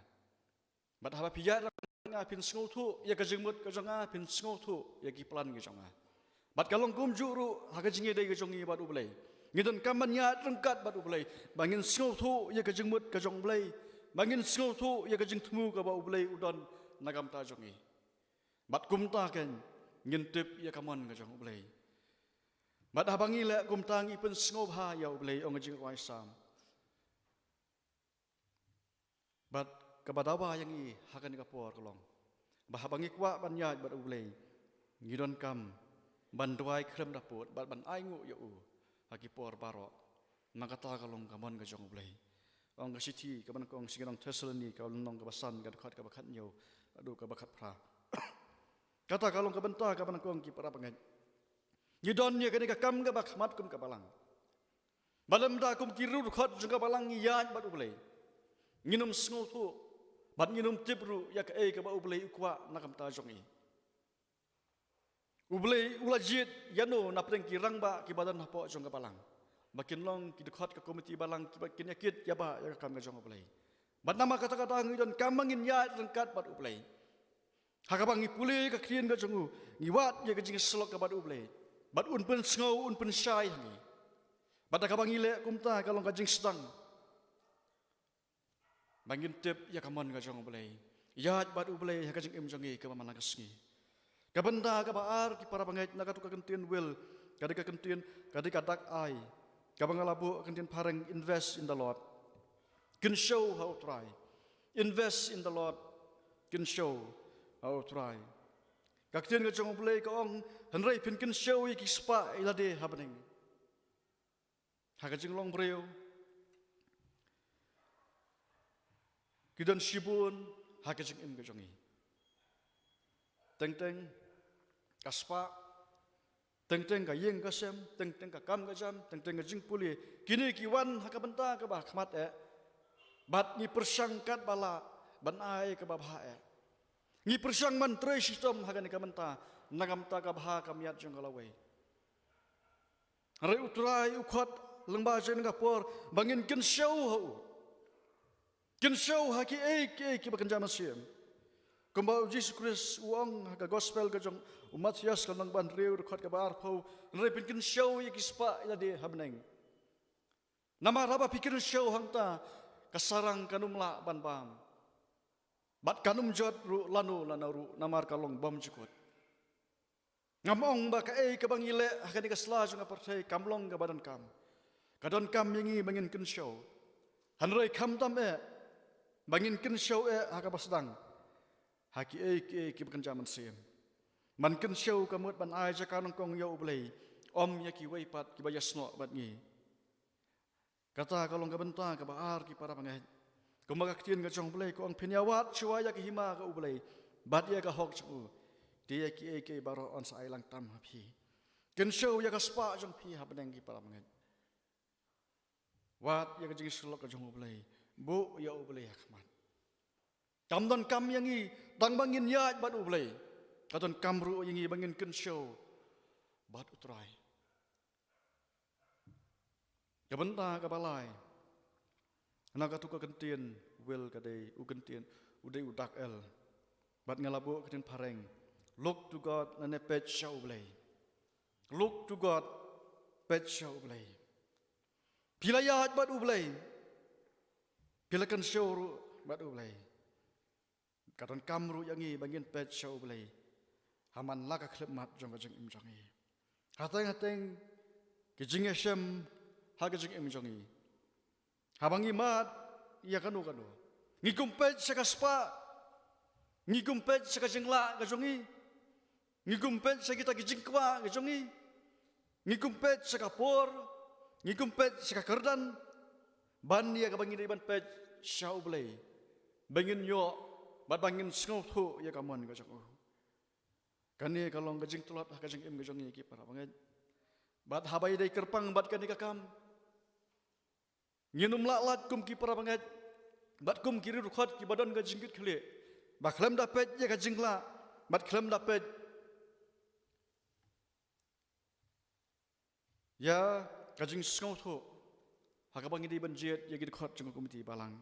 Bad haba phi ïaid ryngkat bad nga phin sngewthuh ïa ka jingmut ka jong nga, phin sngewthuh ïa ki plan ki jong nga. Bad ka long kumjuh ruh ha ka jingïadei ka jong ngi bad u Blei. Ngi donkam ban ïaid ryngkat bad u Blei ba ngin sngewthuh ïa ka jingmut ka jong u Blei, ba ngin sngewthuh ïa ka jingthmu kaba u Blei u don na ka bynta jong ngi. Bad kumta keiñ ngin tip ïa ka mon ka jong u Blei. Bad haba ngi leh kumta ngi pynsngewbha ïa u Blei, ong ka jingkwah Salm. Bad kaba dawa ïa ngi ha kane ka por ka long ba haba ngi kwah ban ïaid bad u Blei, ngi donkam ban duwai khlem da pud bad ban ainguh ïa u ha ki por baroh. Na kata ka long ka mon ka jong u Blei. Ong ka shithi kaba nyngkong sha ki nong Thessaloni, ka lynnong kaba san, ka dkhot kaba khathynñiew haduh kaba khatphra. Kata ka long ka bynta kaba nyngkong ki para bangeit. Ngi don ïa kane ka kam kaba khmat kum ka balang. Ba lymda kum ki riewdkhot jong ka balang ngi ïaid bad u Blei, ngin ym sngewthuh bad ngin ym tip ruh ïa kaei kaba u Blei u kwah na ka bynta jong ngi. U Blei u la jied ïano na pdeng ki rangbah kiba don hapoh jong ka balang ba kin long ki dkhot ka komiti balang kiba kin ïa kit ïa bah ïa ka kam ka jong u Blei. Bad namar kata kata ngi donkam ba ngin ïaid ryngkat bad u Blei. Ha kaba ngi pule ka ktien ka jong u, ngi wad ïa ka jingïasyllok ka bad u Blei, bad un pynsngew, un pynshai ha ngi. Bad ha kaba ngi leh kumta ka long ka jingsdang ba ngin tip ïa ka mon ka jong u Blei, ïaid bad u Blei ha ka jingim jong ngi kaba man la ka sngi. Ka bynta kaba ar ki para bangeit na katu ka kyntien will, ka dei ka kyntien, ka dei ka dak I kaba nga la buh ka kyntien phareng invest in the Lord. Kynshew ha u Trai. Invest in the Lord. Kynshew ha U Trai. Ka ktien ka jong U Blei ka ong, hynrei phin kynshew ïa ki spah ïa lade ha bneng. Ha ka jinglong briew, ki don shibun ha ka jingim ka jong ngi. Teng teng ka spah, teng teng ka ïing ka sem, teng teng ka kam ka jam, teng teng ka jingpule. Kine ki wan ha ka bynta kaba ha khmat eh. Bad ngi pyrshang katba lah ban ai kaba bha eh. Ngi pyrshang ban trei shitom ha kane ka bynta, na ka bynta ka bha ka miat jong ka lawei. Hynrei U Trai u khot lyngba jong kane ka por ba ngin kynshew ha u. Kynshew ha kiei kiei kiba kynja mynsiem. Kumba U Jisu Khrist u ong ha ka gospel ka jong u Mathaios ka lynnong ba hynriew dkhot kaba arphew, hynrei phin kynshew ïa ki spah ïa lade ha bneng. Namar haba phi kynshew hangta, ka sarang kan ym lah ban bam. Bad kan ym jot ruh lano lano ruh, namar ka long bymjukut. Ngam ong ba kaei kaba ngi leh ha kane ka sla jong ka pyrthei kam long kaba donkam. Ka donkam ïa ngi ba ngin kynshew. Hynrei khamtam eh ba ngin kynshew eh ha kaba sdang, ha kiei kiei kiba kynja mynsiem. Ban kynshew ka mut ban ai jaka nyngkong ïa U Blei, ym ïa kiwei pat kiba ïasnoh bad ngi. Kata ka long ka bynta kaba ar, ki para bangeit. Kumba ka ktien ka jong U Blei ka ong, phin ïawad shuwa ïa ka hima ka U Blei bad ïa ka hok jong u, te ïa kiei kiei baroh yn sa ailangtam ha phi. Kynshew ïa ka spah jong phi ha bneng, ki para bangeit. Wad ïa ka jingsyllok ka jong U Blei. Buh ïa U Blei ha khmat. Kam donkam ïa ngi tang ba ngin ïaid bad U Blei. Ka donkam ruh ïa ngi ba ngin kynshew bad U Trai. Ka bynta kaba lai na katu ka kyntien, u Will ka dei u kyntien, u dei u dak L. Bad nga la buh ka ktien phareng, look to God, lane peit sha U Blei. Look to God, peit sha U Blei. Phi la ïaid bad U Blei, phi la kynshew ruh bad U Blei. Ka donkam ruh ïa ngi ba ngin peit sha U Blei ha man la ka khyllipmat jong ka jingim jong ngi. Hateng hateng ki jingïashem ha ka jingim jong ngi. Haba ngi mad ïa kano kano, ngi kum peit sha ka spah, ngi kum peit sha ka jinglah ka jong ngi. Ngi kum peit sha kita ki jingkwah ka jong ngi. Ngi kum peit sha ka por. Ngi kum peit sha ka kyrdan. Ban ïa kaba ngi dei ban peit sha U Blei, ba ngin ïoh bad ba ngin sngewthuh ïa ka mon ka jong u. Kane ka long ka jingtlot ha ka jingim ka jong ngi, ki para bangeit. Bad haba ïadei kyrpang bad kane ka kam, ngin ym lah lait kum ki para bangeit bad kum ki riewdkhot kiba don ka jingkitkhlieh, ba khlem da peit ïa ka jinglah bad khlem da peit ïa ka jingsngewthuh ha kaba ngi dei ban jied ïa ki dkhot jong ka komiti balang.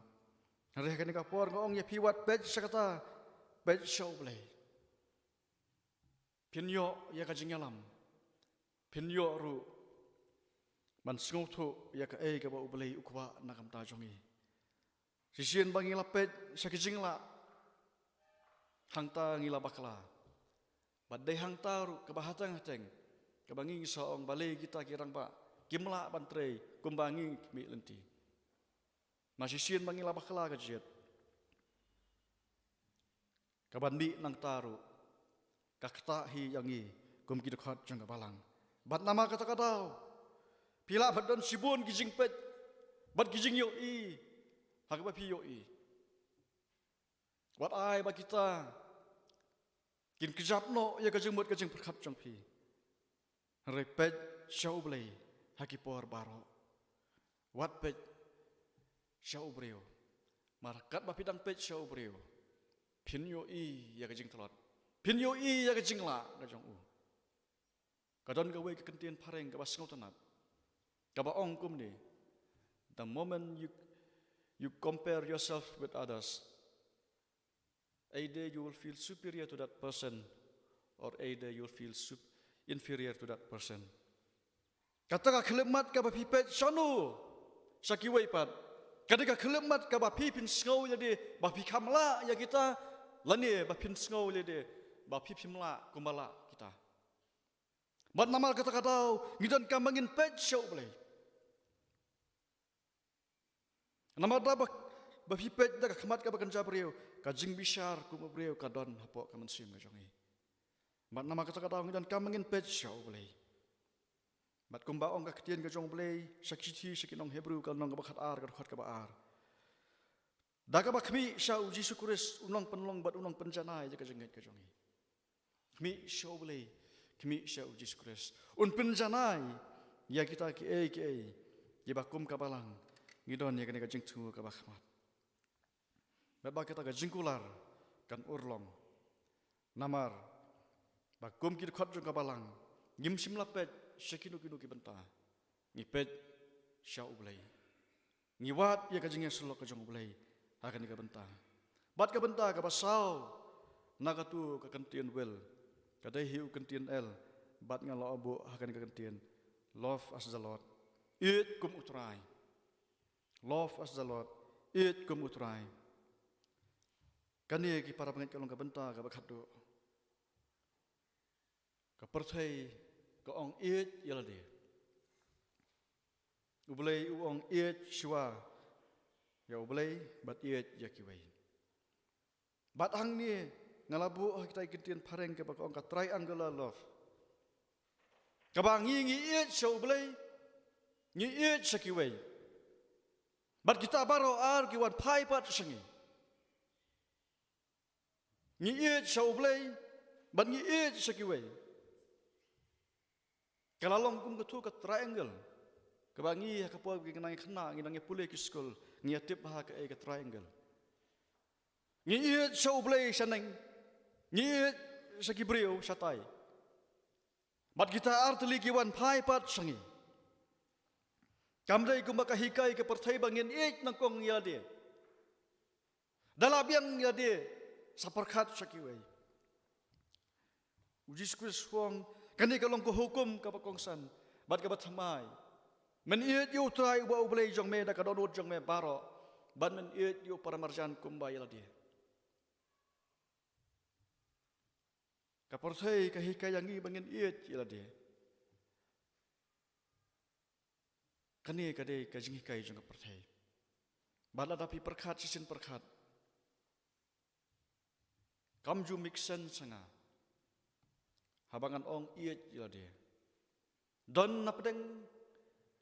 Hynrei ha kane ka por nga ong ïa phi, wat peit sha kata, peit sha U Blei. Phin ïoh ïa ka jingïalam. Phin ïoh ruh ban sngewthuh ïa kaei kaba U Blei u kwah na ka bynta jong ngi. Shisien ba ngi la peit sha ki jinglah, hangta ngi la bakla. Bad dei hangta ruh kaba hateng hateng, kaba ngi ngi sa ong balei kita ki rangbah kim lah ban trei kumba ngi ki mih lynti. Namar shisien ba ngi la bakla ka jied, kaban mih nangta ruh ka ktah hi ïa ngi kum ki dkhot jong ka balang. Bad namar kata ka daw, phi lah ban don shibun ki jingpeit bad ki jingïohi ha kaba phi ïohi. Wat ai ba kita kin kjap noh ïa ka jingmut ka jingpyrkhat jong phi. Hynrei peit sha U Blei ha ki por baroh. Wat peit sha u briew. Namar katba phi dang peit sha u briew, phin ïohi ïa ka jingtlot, phin ïohi ïa ka jinglah ka jong u. Ka don kawei ka kyntien phareng kaba sngewtynnat, kaba ong kumne: The moment you, you compare yourself with others, either you will feel superior to that person, or either you will feel sup-, inferior to that person. Kata ka khyllipmat kaba phi peit shano sha kiwei pat, ka dei ka khyllipmat kaba phi phin sngew ïa lade ba phi kham lah ïa kita, lane ba phin sngew ïa lade ba phi phim lah kumba lah kita. Bad namar kata ka daw ngi donkam ba ngin peit sha u Blei. Namar da ba, Ba phi peit da ka khmat kaba kynja briew, ka jingbishar kum u briew ka don hapoh ka mynsiem ka jong ngi. Bad namar kata ka daw ngi donkam ba ngin peit sha U Blei. Bad kumba ong ka ktien ka jong U Blei sha ki shithi sha ki nong Hebru ka lynnong kaba khatar ka dkhot kaba ar, da kaba khmih sha U Jisu Khrist u nongpynlong bad u nongpynjanai ïa ka jingngeit ka jong ngi. Khmih sha U Blei, khmih sha U Jisu Khrist, un pynjanai ïa kita kiei kiei kiba kum ka balang ngi don ïa kane ka jingthmu kaba khmat. Bad ba kata ka jingkular kan urlong. Namar ba kum ki dkhot jong ka balang, ngim shym la peit sha kino kino ki bynta. Ngi peit sha U Blei. Ngi wad ïa ka jingïasyllok ka jong U Blei ha kane ka bynta. Bad ka bynta kaba saw na katu ka kyntien will, ka dei hi u kyntien L, bad nga la buh ha kane ka kyntien, love as the Lord, ïeit kum U Trai. Love as the Lord, ïeit kum U Trai. Kane ki para bangeit ka long ka bynta kaba khatduh. Ka pyrthei ka ong ïeit ïa lade. U Blei u ong ïeit shuwa ïa U Blei bad ïeit ïa kiwei. Bad hangne nga la buh ha kita ki kyntien phareng kaba ka ong ka triangular love. Kaba ngi ngi ïeit sha U Blei, ngi ïeit sha kiwei. Bad kita baroh ar ki wan phai pat sha ngi. Ngi ïeit sha U Blei bad ngi ïeit sha kiwei. Ka la long kum katto ka triangle kaba ngi ha ka por ba ngi nang ïa khynnah, ngi nang ïa pule ki skul, ngi ïa tip bha kaei ka triangle. Ngi ïeit sha U Blei shaneng, ngi ïeit sha ki briew shatai. Bad kita ar tylli ki wan phai pat sha ngi. Kam dei kumba ka hikai ka pyrthei ba ngin ïeit nyngkong ïa lade. Da la biang ïa lade sa pyrkhat sha kiwei. U Jisu Khrist u ong, kane ka long ka hukum kaba kongsan bad kaba thymmai. Men ïeit ïa U Trai uba U Blei jong me da ka dohnud jong me baroh, bad men ïeit ïa u paramarjan kumba ïa lade. Ka pyrthei ka hikai ïa ngi ba ngin ïeit ïa lade. Kane ka dei ka jinghikai jong ka pyrthei. Bad lada phi pyrkhat shisien pyrkhat, kam ju make sense ha nga haba ngan ong ïeit ïa lade. Don napdeng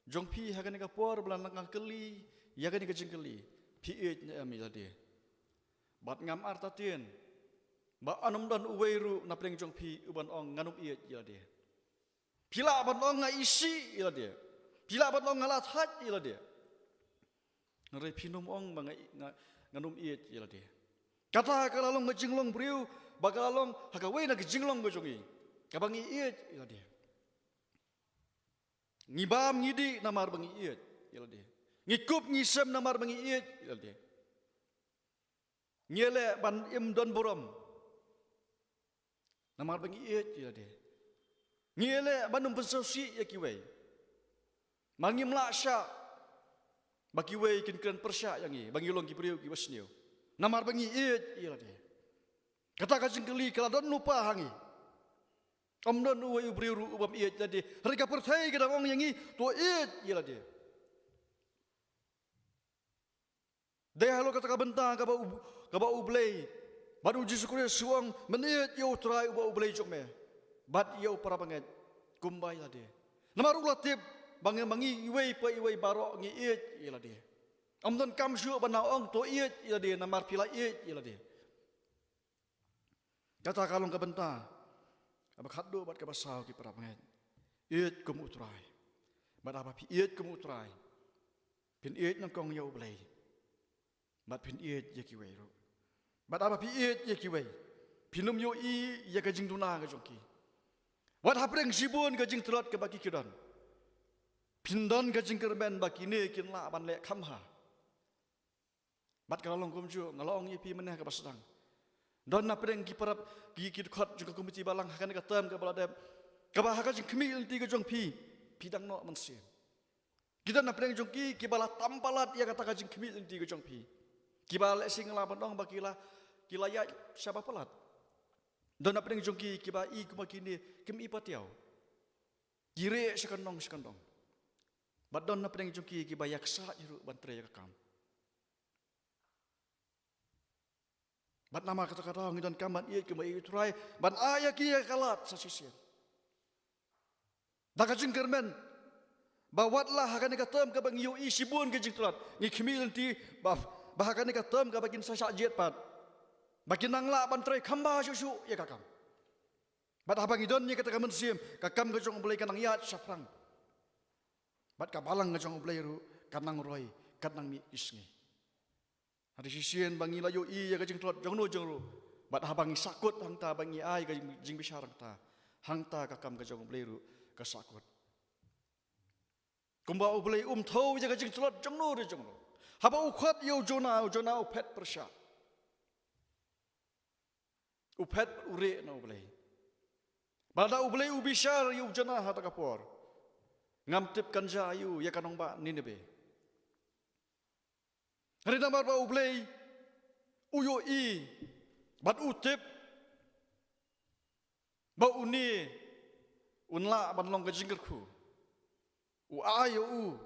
jong phi ha kane ka por ba lada nga kylli ïa kane ka jingkylli, phi ïeit ne em ïa lade? Bad ngam artatien ba ym don uwei ruh napdeng jong phi uban ong ngan ym ïeit ïa lade. Phi lah ban ong nga isih ïa lade. Phi lah ban ong nga la thait ïa lade. Hynrei phin ym ong ba nga, nga, ngan ym ïeit ïa lade. Kata ka la long ka jinglong briew, ba ka la long ha kawei na ka jinglong ka jong ngi, kaba ngi ïeit ïa lade. Ngi bam ngi dih namar ba ngi ïeit ïa lade. Ngi kup ngi sem namar ba ngi ïeit ïa lade. Ngi leh ban im don burom namar ba ngi ïeit ïa lade. Ngi leh ban ym pynsngewsih ïa kiwei. Namar ngim lah shah ba kiwei kin kren pyrshah ïa ngi ba ngi long ki briew kiba sniew, namar ba ngi ïeit ïa lade. Kata ka jingkylli ka la don lypa ha ngi. Ym don uwei u briew ruh u bym ïeit ïa lade. Hynrei ka pyrthei ka dang ong ïa ngi, to ïeit ïa lade. Dei halor kata ka bynta kaba U, kaba U Blei bad U Jisu Khrist u ong, men ïeit ïa U Trai uba U Blei jong me bad ïa u para bangeit kumba ïa lade. Namar u la tip ba ngi, ba ngi iwei pa iwei baroh ngi ïeit ïa lade. Ym donkam shuh ban ong to ïeit ïa lade namar phi la ïeit ïa lade. Kata ka long ka bynta kaba khatduh bad kaba saw, ki para bangeit. Ïeit kum U Trai. Bad haba phi ïeit kum U Trai, phin ïeit nyngkong ïa U Blei. Bad phin ïeit ïa kiwei ruh. Bad haba phi ïeit ïa kiwei, phin ym ïohi ïa ka jingduna ka jong ki. Wat hapdeng shibun ka jingtlot kaba ki ki don, phin don ka jingkyrmen ba kine kin lah ban leh kham bha. Bad ka la long kumjuh, nga la ong ïa phi mynne ha kaba sdang. Don napdeng ki para, ki, ki dkhot jong ka komiti balang ha kane ka term kaba la dep, kaba ha ka jingkhmih lynti ka jong phi, phi dang noh mynsiem. Ki don napdeng jong ki kiba la tam palat ïa kata ka jingkhmih lynti ka jong phi, kiba lehse nga lah ban ong ba ki la, ki la ïaid shaba palat. Don napdeng jong ki kiba i kumba kine kim i patiaw, ki rieh sha kyndong sha kyndong. Bad don napdeng jong ki kiba ïaksaid ruh ban trei ïa ka kam. Bad namar kata ka daw ngi donkam ban ïeit kumba ïeit u Trai, ban ai ïa ki ïa ka lad sa shisien. Da ka jingkyrmen ba wat la ha kane ka term kaba ngi ïohi shibun ki jingtlot, ngi khmih lynti ba, ba ha kane ka term kaba kin sa shah jied pat, ba kin nang lah ban trei kham bha shuh shuh ïa ka kam. Bad haba ngi don ïa kata ka mynsiem, ka kam ka jong U Blei ka nang ïaid shaphrang. Bad ka balang ka jong U Blei ruh ka nang roi, ka nang mih ki sngi. Hynrei shisien ba ngi la ïohi ïa ka jingtlot jong no jong ruh, bad haba ngi sahkut hangta, ba ngi ai ka jing, jingbishar hangta, hangta ka kam ka jong U Blei ruh ka sahkut. Kumba U Blei um thew ïa ka jingtlot jong no re jong no. Haba u khot ïa u Jonah, u Jonah u phet pyrshah. U phet u rieh na U Blei. Bad lada U Blei u bishar ïa u Jonah ha kata ka por, ngam tip kan jia aïu ïa ka nongbah Nineveh. Hynrei namar ba U Blei u ïohi bad u tip ba une un lah ban long ka jingkyrkhu, u ai ïa u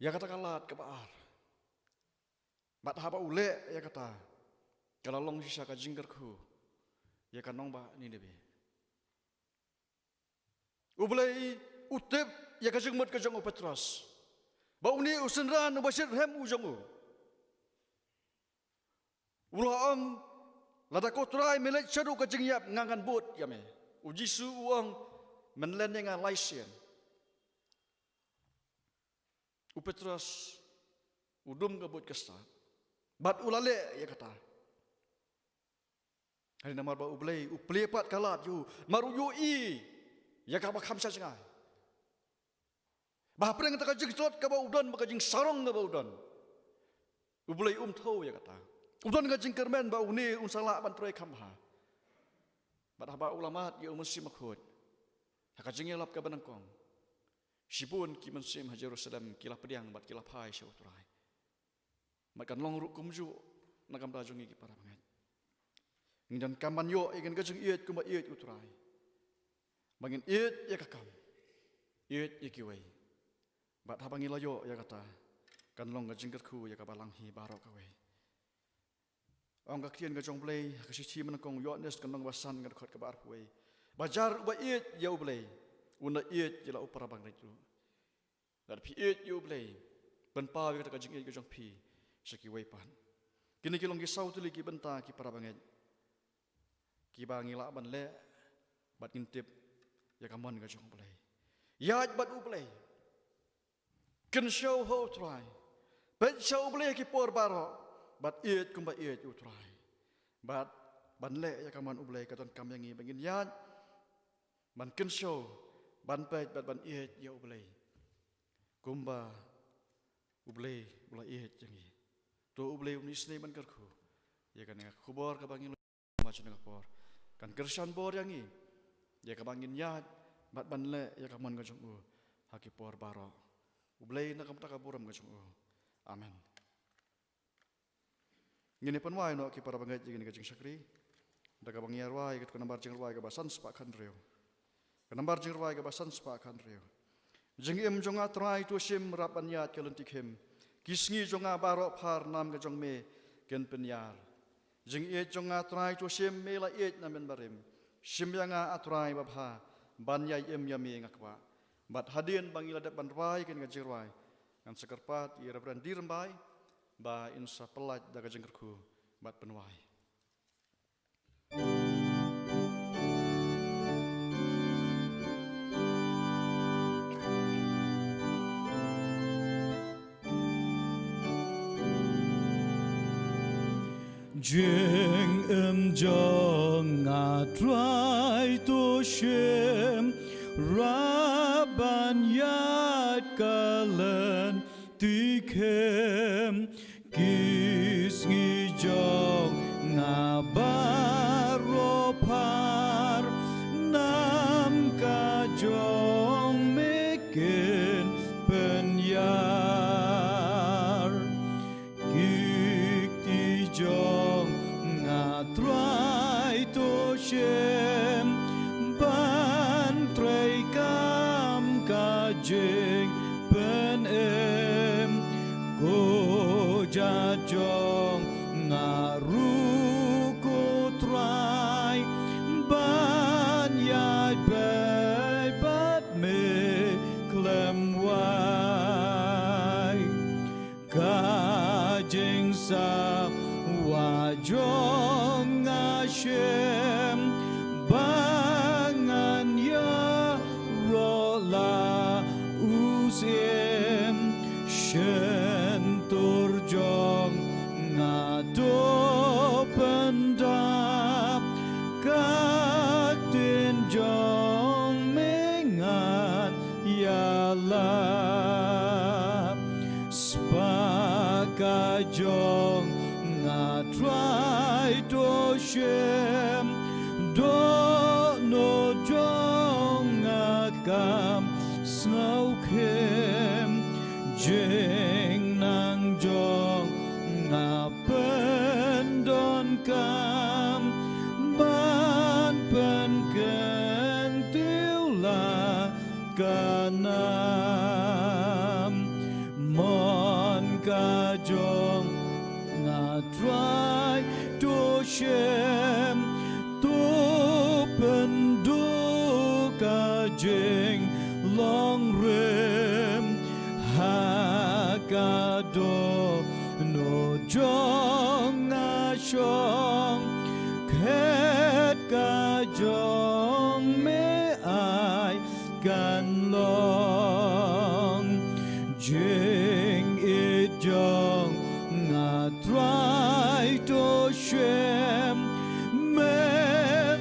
ïa kata ka lad kaba ar. Bad haba u leh ïa kata, ka la long shisha ka jingkyrkhu ïa ka nongbah Nineveh. U Blei u tip ïa ka jingmut ka jong u Petros, ba une u synran uba shitrhem u jong u. U la ong, lada ko Trai me leit shaduh ka jingïap, nga ngan bud ïa me. U Jisu u ong, men len ïa nga lai sien. U Petros u dum ka buit ka stad bad u la leh ïa kata. Hynrei namar ba U Blei u plie pat ka lad ïa u, namar u ïohi ïa kaba kham sha jngai, ba hapdeng kata ka jingtlot kaba u don, ba ka jingsarong kaba u don, U Blei um thew ïa kata. U don ka jingkyrmen ba une un sa lah ban trei kham bha. Bad haba u la mad ïa u Mynsiem Bakhuid ha ka jingïalap kaba nyngkong, shibun ki mynsiem ha Jerusalem ki la pdiang bad ki la phai sha u Trai. Bad kan long ruh kumjuh na ka bynta jong ngi ki para bangeit. Ngi donkam ban ïoh ïa kane ka jingïeit kumba ïeit u Trai, ba ngin ïeit ïa ka kam, ïeit ïa kiwei. Bad haba ngi la ïoh ïa kata, kan long ka jingkyrkhu ïa ka balang hi baroh kawei. Ong ka ktien ka jong U Blei ha ka shithi ba nyngkong u Ïoannis, ka lynnong ba san, ka dkhot kaba arphew wei, ba jar uba ïeit ïa U Blei un da ïeit ïa la u para bangeit ruh. Lada phi ïeit ïa U Blei, pynpaw ïa kata ka jingïeit ka jong phi sha kiwei pat. Kine ki long ki saw tylli ki bynta, ki para bangeit, kiba ngi lah ban leh bad ngin tip ïa ka mon ka jong U Blei. Ïaid bad U Blei, kynshew ha u Trai, peit sha U Blei ha ki por baroh, bad ïeit kumba ïeit u Trai. Bad ban leh ïa ka mon U Blei ka donkam ïa ngi ba ngin ïaid ban kynshew, ban peit bad ban ïeit ïa U Blei kumba U Blei u la ïeit ïa ngi. To U Blei un isynei ban kyrkhu ïa kane ka khubor kaba ngi la ïohi ha kane ka por, kan kyrshan bor ïa ngi ïa kaba ngin ïaid bad ban leh ïa ka mon ka jong u ha ki por baroh. U Blei na ka bynta ka burom ka jong u. Amen. Ngin ïa pynwai noh ki para bangeit ïa kane ka jingshakri da kaba ngi ïa rwai kat ka nambar jingrwai kaba san spah khathynriew. Ka nambar jingrwai kaba san spah khathynriew. Jingim jong nga Trai to shim, rap ban ïaid ka lynti khim. Ki sngi jong nga baroh phar nam ka jong me kin pynïar. Jingïeit jong nga Trai to shim, me la ïeit na mynbarim. Shim ïa nga A Trai babha, ban ïai im ïa me nga kwah. Bad hadien ba ngi la dep ban rwai kane ka jingrwai, ngan sa kyrpad ïa i Reverend D. Rymbai ba in sa pyllait da ka jingkyrkhu bad pynwai. Jingim jong nga Trai to shim, rap ban ïaid ka lynti khim. Ki sngi jong nga baroh phar, nam ka jong me kin pynïar. Ki kti jong nga Trai to shim, ban trei kam ka jingpynim. Ko jait jong nga Trai to shem, dohnud jong nga kam sngewkhim, jingnang jong nga pyndonkam ban pynkyntiew la ka nam. Mon ka jong nga Trai to shem, to pynduh ka jinglong rim ha ka dohnud jong nga shong, khet ka jong me ai kan long. Jingïeit jong nga Trai to shem, me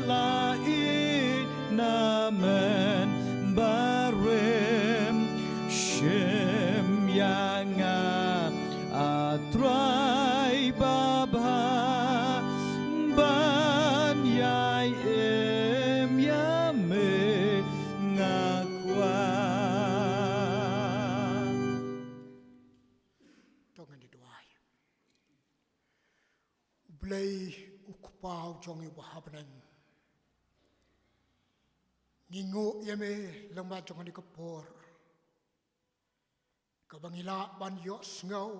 la ïeit na men barim, shim ïa nga A Trai babha, ban ïai im ïa me nga kwah. To ngin ïa duwai. U Blei u Kpa u jong ngi uba ha bneng, ngi nguh ïa me lyngba jong kane ka por kaba ngi lah ban ïohsngew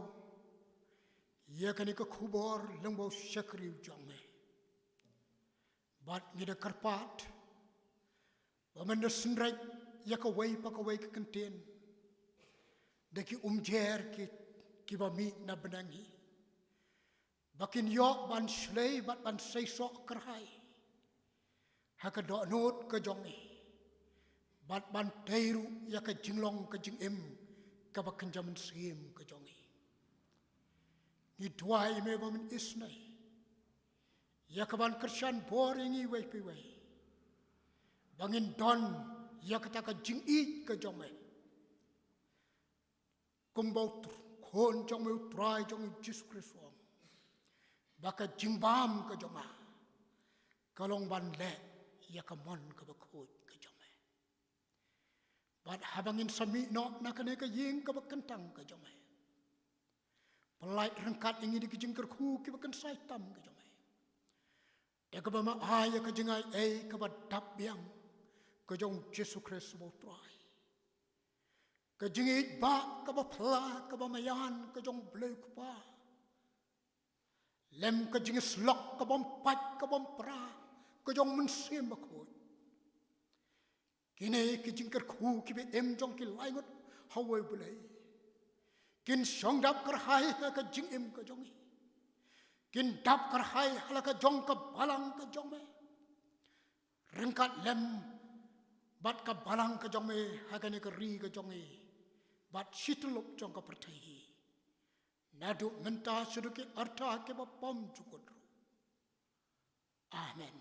ïa kane ka khubor lyngba u shakri u jong me. Bad ngi da kyrpad ba men da synreit ïa kawei pa kawei ka kyntien da ki umjer ki, kiba mih na bneng hi, ba kin ïoh ban shlei bad ban seisoh kyrhai ha ka dohnud ka jong ngi, bad ban tei ruh ïa ka jinglong ka jingim kaba kynja mynsiem ka jong ngi. Ngi duwai ïa me ba men isnei ïa kaban kyrshan bor ïa ngi iwei pa iwei, ba ngin don ïa kata ka jingïeit ka jong me, kumba u Tr-, Khun jong me u Trai jong ngi Jisu Khrist u ong, ba ka jingbam ka jong nga ka long ban leh ïa ka mon kaba khuid ka jong me. Bad haba ngin sa mih noh na kane ka ïing kaba kyntang ka jong me, pyllait ryngkat ïa ngi da ki jingkyrkhu kiba kynsai tam ka jong me, da kaba me ai ïa ka jingai ei kaba dap biang ka jong Jisu Khrist uba u Trai, ka jingïeit ba kaba phylla kaba maïan ka jong u Blei u Kpa, lem ka jingïasyllok kabym pait kabym pra ka jong u Mynsiem Bakhuid. Kine ki jingkyrkhu kiba im jong ki laingut ha uwei u Blei kin shong dap kyrhai ha ka jingim ka jong ngi, kin dap kyrhai ha la ka jong ka balang ka jong me, ryngkat lem bad ka balang ka jong me ha kane ka ri ka jong ngi bad shi tyllup jong ka pyrthei hi, naduh mynta shaduh ki arta kiba bymjukut ruh. Amen.